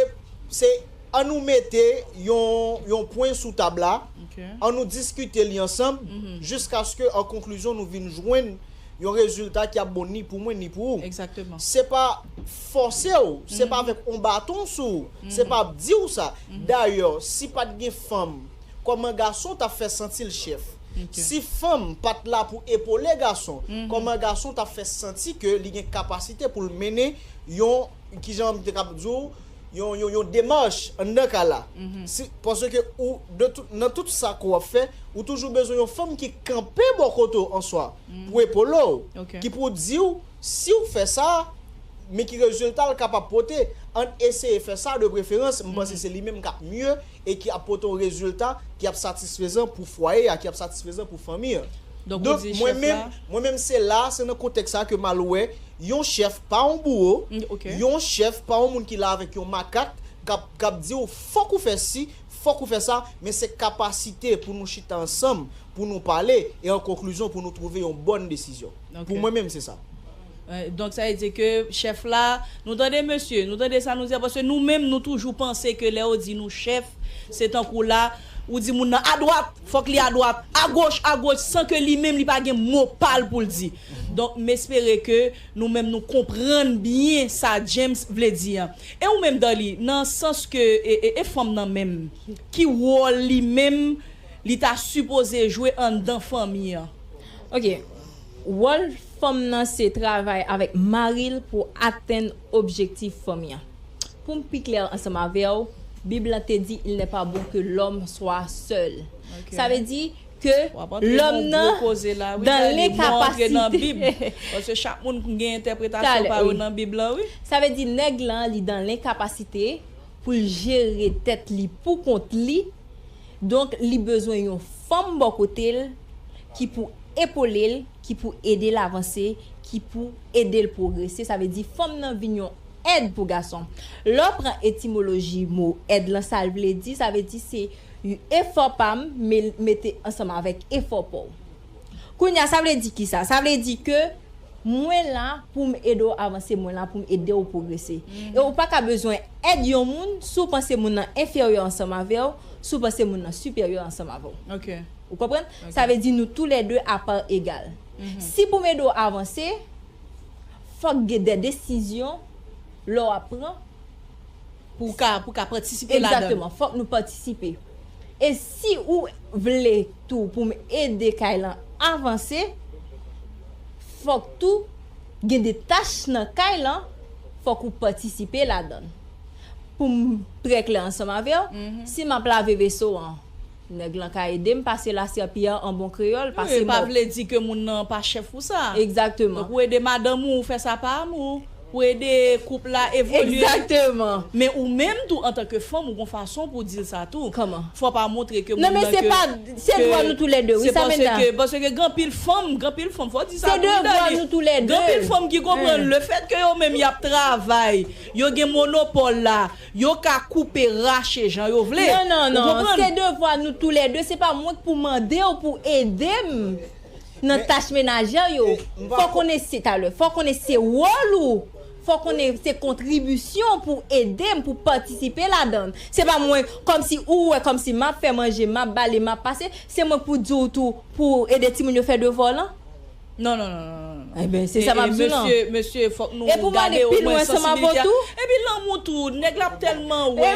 se ann nou mete yon, yon pwen sou tab la, ann nou diskite li ansanm, jiskaske an konklizyon nou vin jwenn yon rezilta ki ap bon ni pou mwen ni pou ou. Se pa fòse w, se pa avèk yon baton sou ou, se pa ap di w sa. Dayè, si pa t gen fanm, kòman gason t ap fè santi l chèf? Si fanm pa t la pou epole gason, kòman gason t ap fè santi ke li gen kapasite pou l mennen yon, kijan m te kab di w, yon, yon, yon demach anndan kay la? Paske ou, de tout, nan tout sa ke w ap fè, ou toujou bezwen yon fanm ki kanpe bò kote w an swa, pou epole w, ki pou di w si w fè sa, men ki rezilta l kapab pote. Ann eseye fè sa de preferans, m panse se li menm k ap mye e ki ap pote yon rezilta ki ap satisfezan pou fwaye a, ki ap satisfezan pou fanmi an. Donk mwen menm, mwen menm se la, se nan kontèks sa ke m al wè yon chèf, pa yon bouwo, yon chèf, pa yon moun ki la avèk yon makak k ap, k ap di w fòk ou fè si, fòk ou fè sa, men se kapasite pou nou chita ansanm, pou nou pale, e an konklizyon pou nou twouve yon bòn desizyon. Pou mwen menm se sa. Donk sa vle di ke chèf la, nou tande mesye, nou tande sa nou di a, paske nou menm nou toujou panse ke lè yo di nou chèf, se tankou la ou di moun nan adwat, fòk li adwat, agoch, agoch, san ke li menm li pa gen mo pa l pou l di. Donk m espere ke nou menm nou konprann byen sa James vle di an. E ou menm Darly, nan sans ke e, e, e fanm nan menm, ki wòl li menm li ta sipoze jwe anndan fanmi an? Ok. Wòl fanm nan se travay avèk mari l pou atenn objektif fanmi an. Pou m pi klè ansanm avè w, Bib lan te di il n'est pas bon que l'homme soit seul. Sa vle di ke lòm nan dan lenkapasite. Paske chak moun gen entèpretasyon pa yo nan Bib lan, wi. Sa vle di nèg lan li dan lenkapasite pou l jere tèt li pou kont li. Donk li bezwen yon fanm bò kote l ki pou epole l, ki pou ede l avanse, ki pou ede l pwogrese. Sa vle di fanm nan vin yon èd pou gason. Lè w pran etimoloji mo èd lan, sa l vle di, sa vle di se efò pa m, men mete ansanm avèk efò pa w. Kounye a, sa vle di kisa? Sa vle di ke mwen la pou m ede w avanse, mwen la pou m ede w pwogrese. E ou pa ka bezwen èd yon moun si w panse moun nan enferyè ansanm avè w, si w panse moun nan siperyè ansanm avè w. Ou konprann? Sa vle di nou toulède a pa egal. Si pou m ede w avanse, fòk gen de desizyon lè w ap pran pou w ka, pou w ka patisipe ladan l. Egzakteman, fòk nou patisipe. E si ou vle tou pou m ede kay lan avanse, fòk tou gen de tach nan kay lan, fòk ou patisipe ladan l. Pou m trè klè ansanm avè w, si m ap lave veso an, nèg lan ka ede m pase lasèpiyè an bon kreyòl, pase mòp. Wi, pa vle di ke moun nan pa chèf ou sa. Egzakteman. Donk ou ede madanm ou, ou fè sa pa amou. Pou ede koup la evolye. Egzakteman. Men ou menm tou, antanke fanm, ou gon fason pou w di l sa tou. Kòman? Fò w pa montre ke moun nan ke... Non, men se pa, se dwa nou toulède, wi, Samantha. Se paske, paske gen anpil fanm, gen anpil fanm, fò w di sa tou, wi, Darly. Se devwa nou toulède. Gen anpil fanm ki konprann lefèt ke yo menm y ap travay, yo gen monopòl la, yo ka koupe, rache jan yo vle. Non, non, non, se devwa nou toulède, se pa mwen k pou mande w pou ede m nan tach menajè yo. Fò konnen se talè, fò konnen se wòl ou. Fò konnen se kontribisyon pou ede m, pou patisipe ladan l. Se pa mwen, kòmsi ou wè, kòmsi m ap fè manje, m ap bale, m ap pase, se mwen pou di w tou, pou ede timoun yo fè devwa w lan? Non, non, non, non, non, non. Ebyen, se sa m ap di w lan. Mesye, mesye, fòk nou gade omwen sansibilite a. Epi lanmou tou, nèg la ap tèlman wè,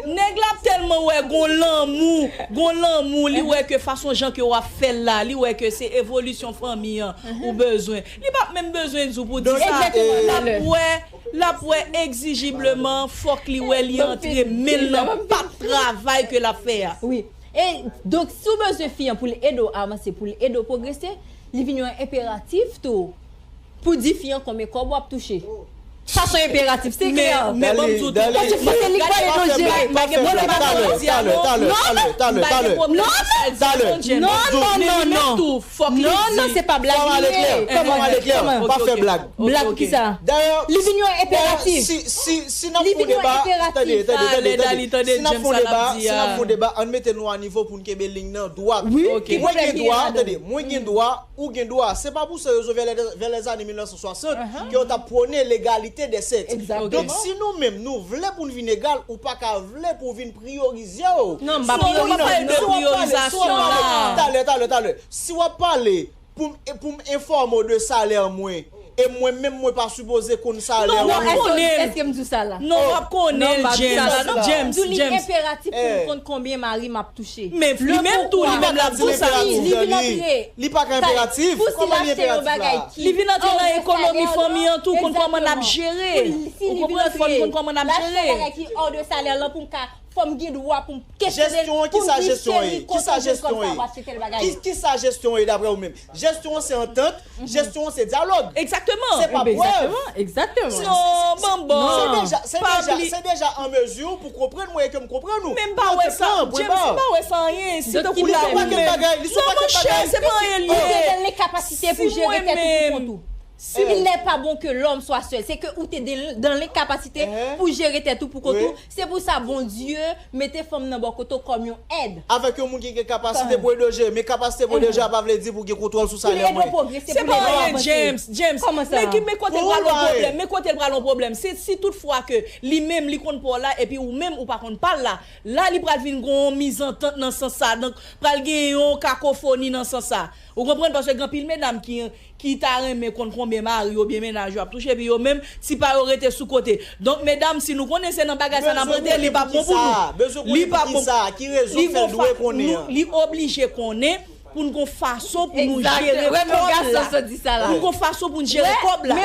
nèg la ap tèlman wè gon lanmou, gon lanmou, li wè ke fason jan ke w ap fè l la, li wè ke se evolisyon fanmi an ou bezwen. Li p ap menm bezwen di w pou di sa. L ap wè, l ap wè egzijibleman, fòk li wè li antre men l nan pat travay ke l ap fè a. Wi. E, donk, si w bezwen fi an pou l ede w avanse, pou l ede w pwogrese, li vin yon enperatif tou. Pou di fi an konbyen kòb w ap touche. Sa se yon enperatif, se klè. Men, men ban m di w tou, Dali, Dali, Dali, pa fè blag, pa fè blag, talè, talè, talè, talè, talè, talè. Non, non, non, non, non. Fòk li di. Non, non, se pa blag li ye. Fò m ale klè, fò m ale klè, pa fè blag. Blag pou kisa? Dayè, li vin yon enperatif. Si, si, si n ap fè yon deba, tande, tande, tande, tande. Si n ap fè yon deba, si n ap fè yon deba, ann mete nou a nivo pou n kenbe liy nan dwat. Wi, ki pwoblèm ki gen ladan? Mwen gen dwa, tande, mwen gen dwa, ou gen dwa. Se pa pou sa yo zo vè lè, vè lèzane mil nèf san swasant ke yo t ap pwone legalite dè sèks. Donk, si nou menm, nou vle pou n vin egal, ou pa ka vle pou w vin priyorize w. Non, m pa priyorize w, non. Si w ap pale, talè, talè, talè. Si w ap pale, pou m, pou m enfòme w de salè mwen. E mwen menm, mwen pa sipoze konn salè w. Non, w ap konnen l. Èske m di w sa la? Non, w ap konnen l, James. James, James. M di w li enperatif pou m konn konbyen mari m ap touche. Men li menm tou, li menm l ap di w sa. Li vin antre. Li pa ka enperatif. Kòman li enperatif la? Li vin antre nan ekonomi fanmi an tou, konn kòman n ap jere. Ou konprann? Fò l konn kòman n ap jere. Fò m gen dwa pou m kesyone, pou m di cheri, kote w jwenn kòb sa pou achte tèl bagay. Ki, kisa jesyon ye daprè ou menm? Jesyon an se antant, jesyon an se dyalòg. Egzakteman. Se pa prèv. Egzakteman. Non, banbò. Se deja, se deja, se deja an mezi pou konprann mwen e ke m konprann ou. Men m pa wè sa, James, m pa wè sa anyen. Si tankou la ou menm. Non, monchè, se pa anyen l ye. Ou te nan lenkapasite pou jere tèt ou pou kont ou. Il n'est pas bon que l'homme soit seul. Se ke ou te de, dans l'incapacité pou jere tèt ou pou kont ou. Se pou sa Bondye mete fanm nan bò kote w kòm yon èd. Avèk yon moun ki gen kapasite pou ede w jere. Men kapasite pou ede w jere a pa vle di pou w gen kontwòl sou salè mwen. Se pa anyen, James, James. Men ki, men kote l pral yon pwoblèm, men kote l pral yon pwoblèm. Se si toutfwa ke li menm li konn pa w la, epi ou menm ou pa konn pa l la. La li pral vin gen yon mizantant nan sans sa. Donk, pral gen yon kakofoni nan sans sa. Ou konprann? Paske gen anpil medam ki ki ta renmen konn konbyen mari yo oubyen mennaj yo ap touche, epi yo menm, ti pa yo rete sou kote. Donk, medam, si nou konnen se nan bagay sa n ap antre, li p ap bon pou nou. Li p ap bon. Ki rezon k fè l dwe konnen an? Li oblije konnen pou n gon fason pou nou jere kòb la. Pou n gon fason pou n jere kòb la.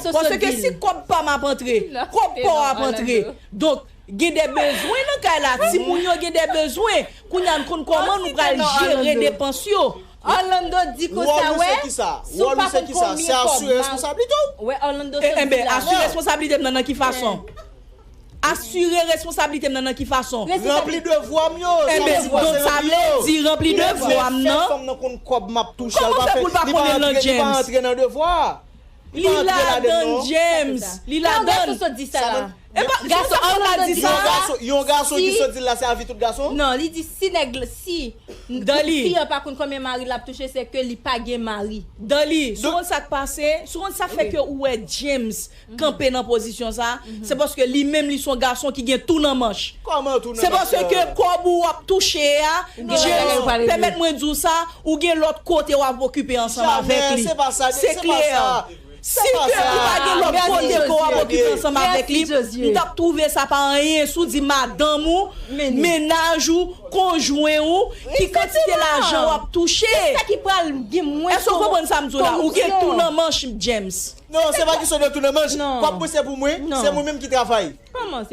Paske si kòb pa m ap antre, kòb pa w ap antre. Donk, gen de bezwen nan kay la. Timoun yo gen de bezwen. Kounye a, n konn kòman nou pral jere depans yo. Orlando di konsa, wè, si w pa konn konbyen kòb m ap... Wè, Orlando sa di la. Enben, asire responsablite m nan, nan ki fason? Asire responsablite m nan, nan ki fason? Ranpli devwa m yo. Enben, donk sa vle di ranpli devwa m nan. Fè fanm nan konn kòb m ap touche. Kòman fè pou l pa konnen l nan James? Li ladan, James. Li ladan. Gason sot di sa la. Epa, gason an la di sa. Yon gason ki sot di l la, se avi tout gason? Non, li di si nèg, si fi an pa konn konbyen mari l ap touche, se ke li pa gen mari. Dali, si w konn sa k pase, si w konn sa fè ke ou wè James kanpe nan pozisyon sa, se paske li menm li se yon gason ki gen tou nan manch. Kòman tou nan manch? Se paske kòb ou w ap touche a, James, pèmèt mwen di w sa, ou gen lòt kote w ap okipe ansanm avèk li. Se klè. Si ke ou pa gen lòt kote ke w ap okipe ansanm avèk li, m t ap twouve sa pa anyen si w di madanm ou, mennaj ou, konjwen ou, ki kantite lajan w ap touche. Èske w konprann sa m di w la? Ou gen tou nan manch, James. Non, se pa kesyon de tou nan manch. Kòb mwen se pou mwen, se mwen menm ki travay.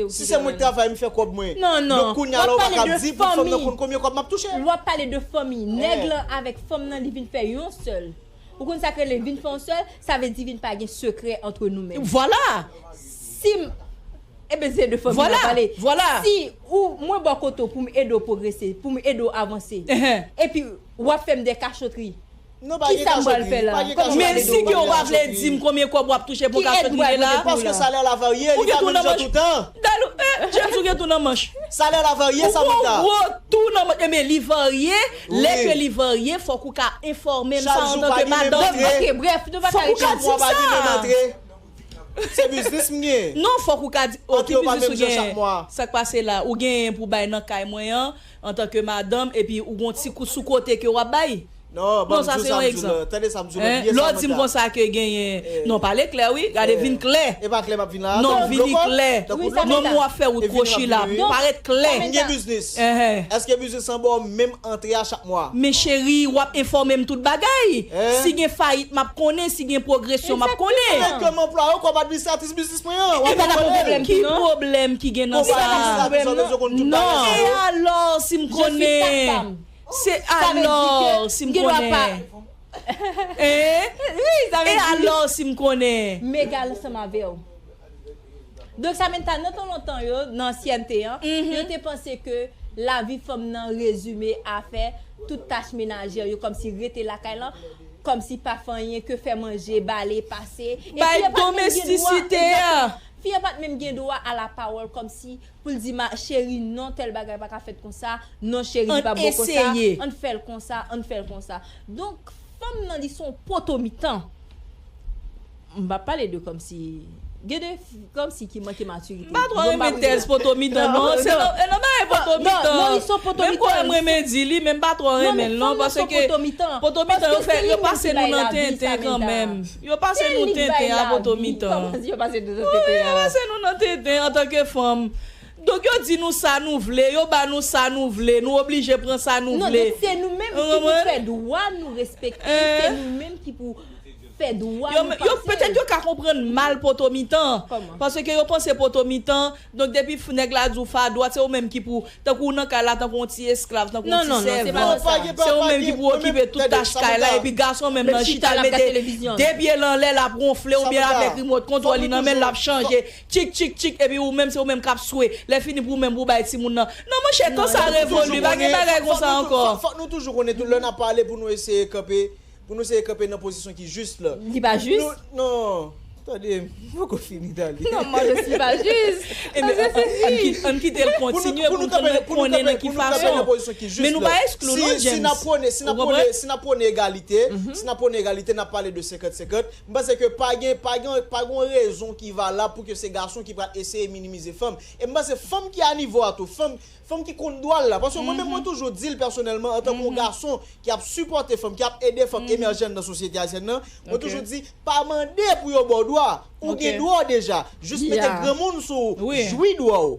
Si se mwen ki travay, m fè kòb mwen. Donk, kounye a la, ou pa ka di pou fanm nan konn konbyen kòb m ap touche. W ap pale de fanmi. Nèg lan avèk fanm nan, li vin fè yon sèl. Ou konn sa k rele vin fè yon sèl? Sa vle di vin pa gen sekrè antre nou menm. Vwala. Si m, ebyen, se de fanmi n ap pale. Vwala. Si ou, mwen bò kote w pou m ede w pwogrese, pou m ede w avanse, epi w ap fè m de kachotri. Kisa m pral fè la? Men si ke w pa vle di m konbyen kòb w ap touche pou w ka sot rive la. Paske salè la varye, li pa menm jan toutan. Dali, eh, James, ou gen tou nan manch. Salè la varye, sa mwen ta. Ou gwo tou nan manch. Ebyen, li varye. Lè ke li varye, fòk ou ka enfòme m sa antanke madanm. Ok, brèf, nou pa ka rete. Fòk ou ka di m sa. Se biznis m gen. Non, fòk ou ka di, oh, Antre ki yo pa biznis menm ou jan chak gen? Mwa. Sa k pase la? Ou genyen pou bay nan kay mwen an, antanke madanm, epi ou gon ti kou sou kote ke w ap bay? Non, Non, sa se yon egzanp. Tande sa m di w. Hein? Lè w di m konsa ke genyen. Non, pale klè, wi. Gade, vin klè. E pa klè m ap vin la. Non, vini klè. Tankou Non, mwen ap fè ou kwochi la. Parèt klè. M gen biznis. Ehe. Èske biznis an ba w menm antre a chak mwa? Men cheri, w ap enfòme m tout bagay. Eh? Si gen fayit, m ap konnen. Si gen pwogresyon, m ap konnen. Mwen menm kòm anplwaye w, kòm administratris biznis mwen an. W ap Epa, pa konnen. pwoblèm. Ki pwoblèm ki gen nan sa? Administratris sa bezwen konn tout bagay sa E yo. alò, si m konnen? Se alò, si m konnen? Eh? Wi, sa vle E di. Alò, si m konnen? M egal ansanm avè w. Donk, Samantha, nan tan lontan yo, nan ansyènte an, yo te panse ke lavi fanm nan rezime a fè tout tach menajè yo, kòmsi rete lakay lan, kòmsi pa fè anyen ke fè manje, bale, pase. Epi Bay yo pa t menm gen dwa, domestisite a. Fi a pa t menm gen dwa a la pawòl, kòmsi pou l di ma cheri, non, tèl bagay pa ka fèt konsa, non, cheri, li Ann pa bon konsa, eseye. Ann fè l konsa, ann fè l konsa. Donk, fanm nan, li se yon poto mitan. M pa pale de kòmsi gen de kòmsi ki manke matirite. M pa twò renmen tèz poto mitan, non. Se nan, e nan bagay poto mitan. Non, li se yon poto mitan. Menm kò m renmen di li, men m pa twò renmen l, non, paske poto mitan yo fè, yo pase nou nan tenten kanmenm. Yo pase nou tenten a poto mitan. Kòman si yo pase nou nan Wi, tenten yo an? Pase nou nan tenten antanke fanm. Donk yo di nou sa nou vle, yo ba nou sa nou vle, nou oblije pran sa nou Non, vle. Donk se nou menm ki pou fè dwa nou respekte, se nou menm ki pou fè dwa nou pase. Petèt yo ka konprann mal poto mitan. Paske yo panse poto mitan, donk depi nèg la di w fè a dwat, se ou menm ki pou, tankou w nan kay la, tankou yon ti esklav, tankou yon ti sèvant. Se ou menm ki pou okipe tout tach kay la, epi gason menm nan chita l mete de pye l anlè, l ap wonfle, oubyen avèk rimòt kontwòl li nan men l, l ap chanje, tchik, tchik, tchik, epi ou menm, se ou menm k ap swe. Lè fini pou ou menm pou w bay timoun nan. Non, monchè, tan sa revoli, pa gen bagay konsa ankò. Fòk nou toujou konnen tou, lè n ap pale pou nou eseye kanpe, pou nou eseye kanpe nan pozisyon ki jis la. Li pa jis? Non, tande, m poko fini, tande. Non, mwen, je suis pas juste. Ann kite l kontinye pou nou konnen nan ki fason. Men nou pa eksklou, non, James. Si n ap pwone egalite, si n ap pwone egalite, n ap pale de senkant senkant. M panse ke pa gen, pa gen, pa gen yon rezon ki valab pou ke se gason ki pral eseye minimize fanm. E m panse fanm ki a nivo a tou, fanm, fanm ki konn dwa l la. Paske mwen menm, mwen toujou di l pèsonèlman, antanke yon gason ki ap sipòte fanm, ki ap ede fanm emèje anndan sosyete ayisyèn nan, mwen toujou di, pa mande pou yo ba w dwa. Ou gen dwa w deja. Jis mete granmoun sou ou, jwi dwa w.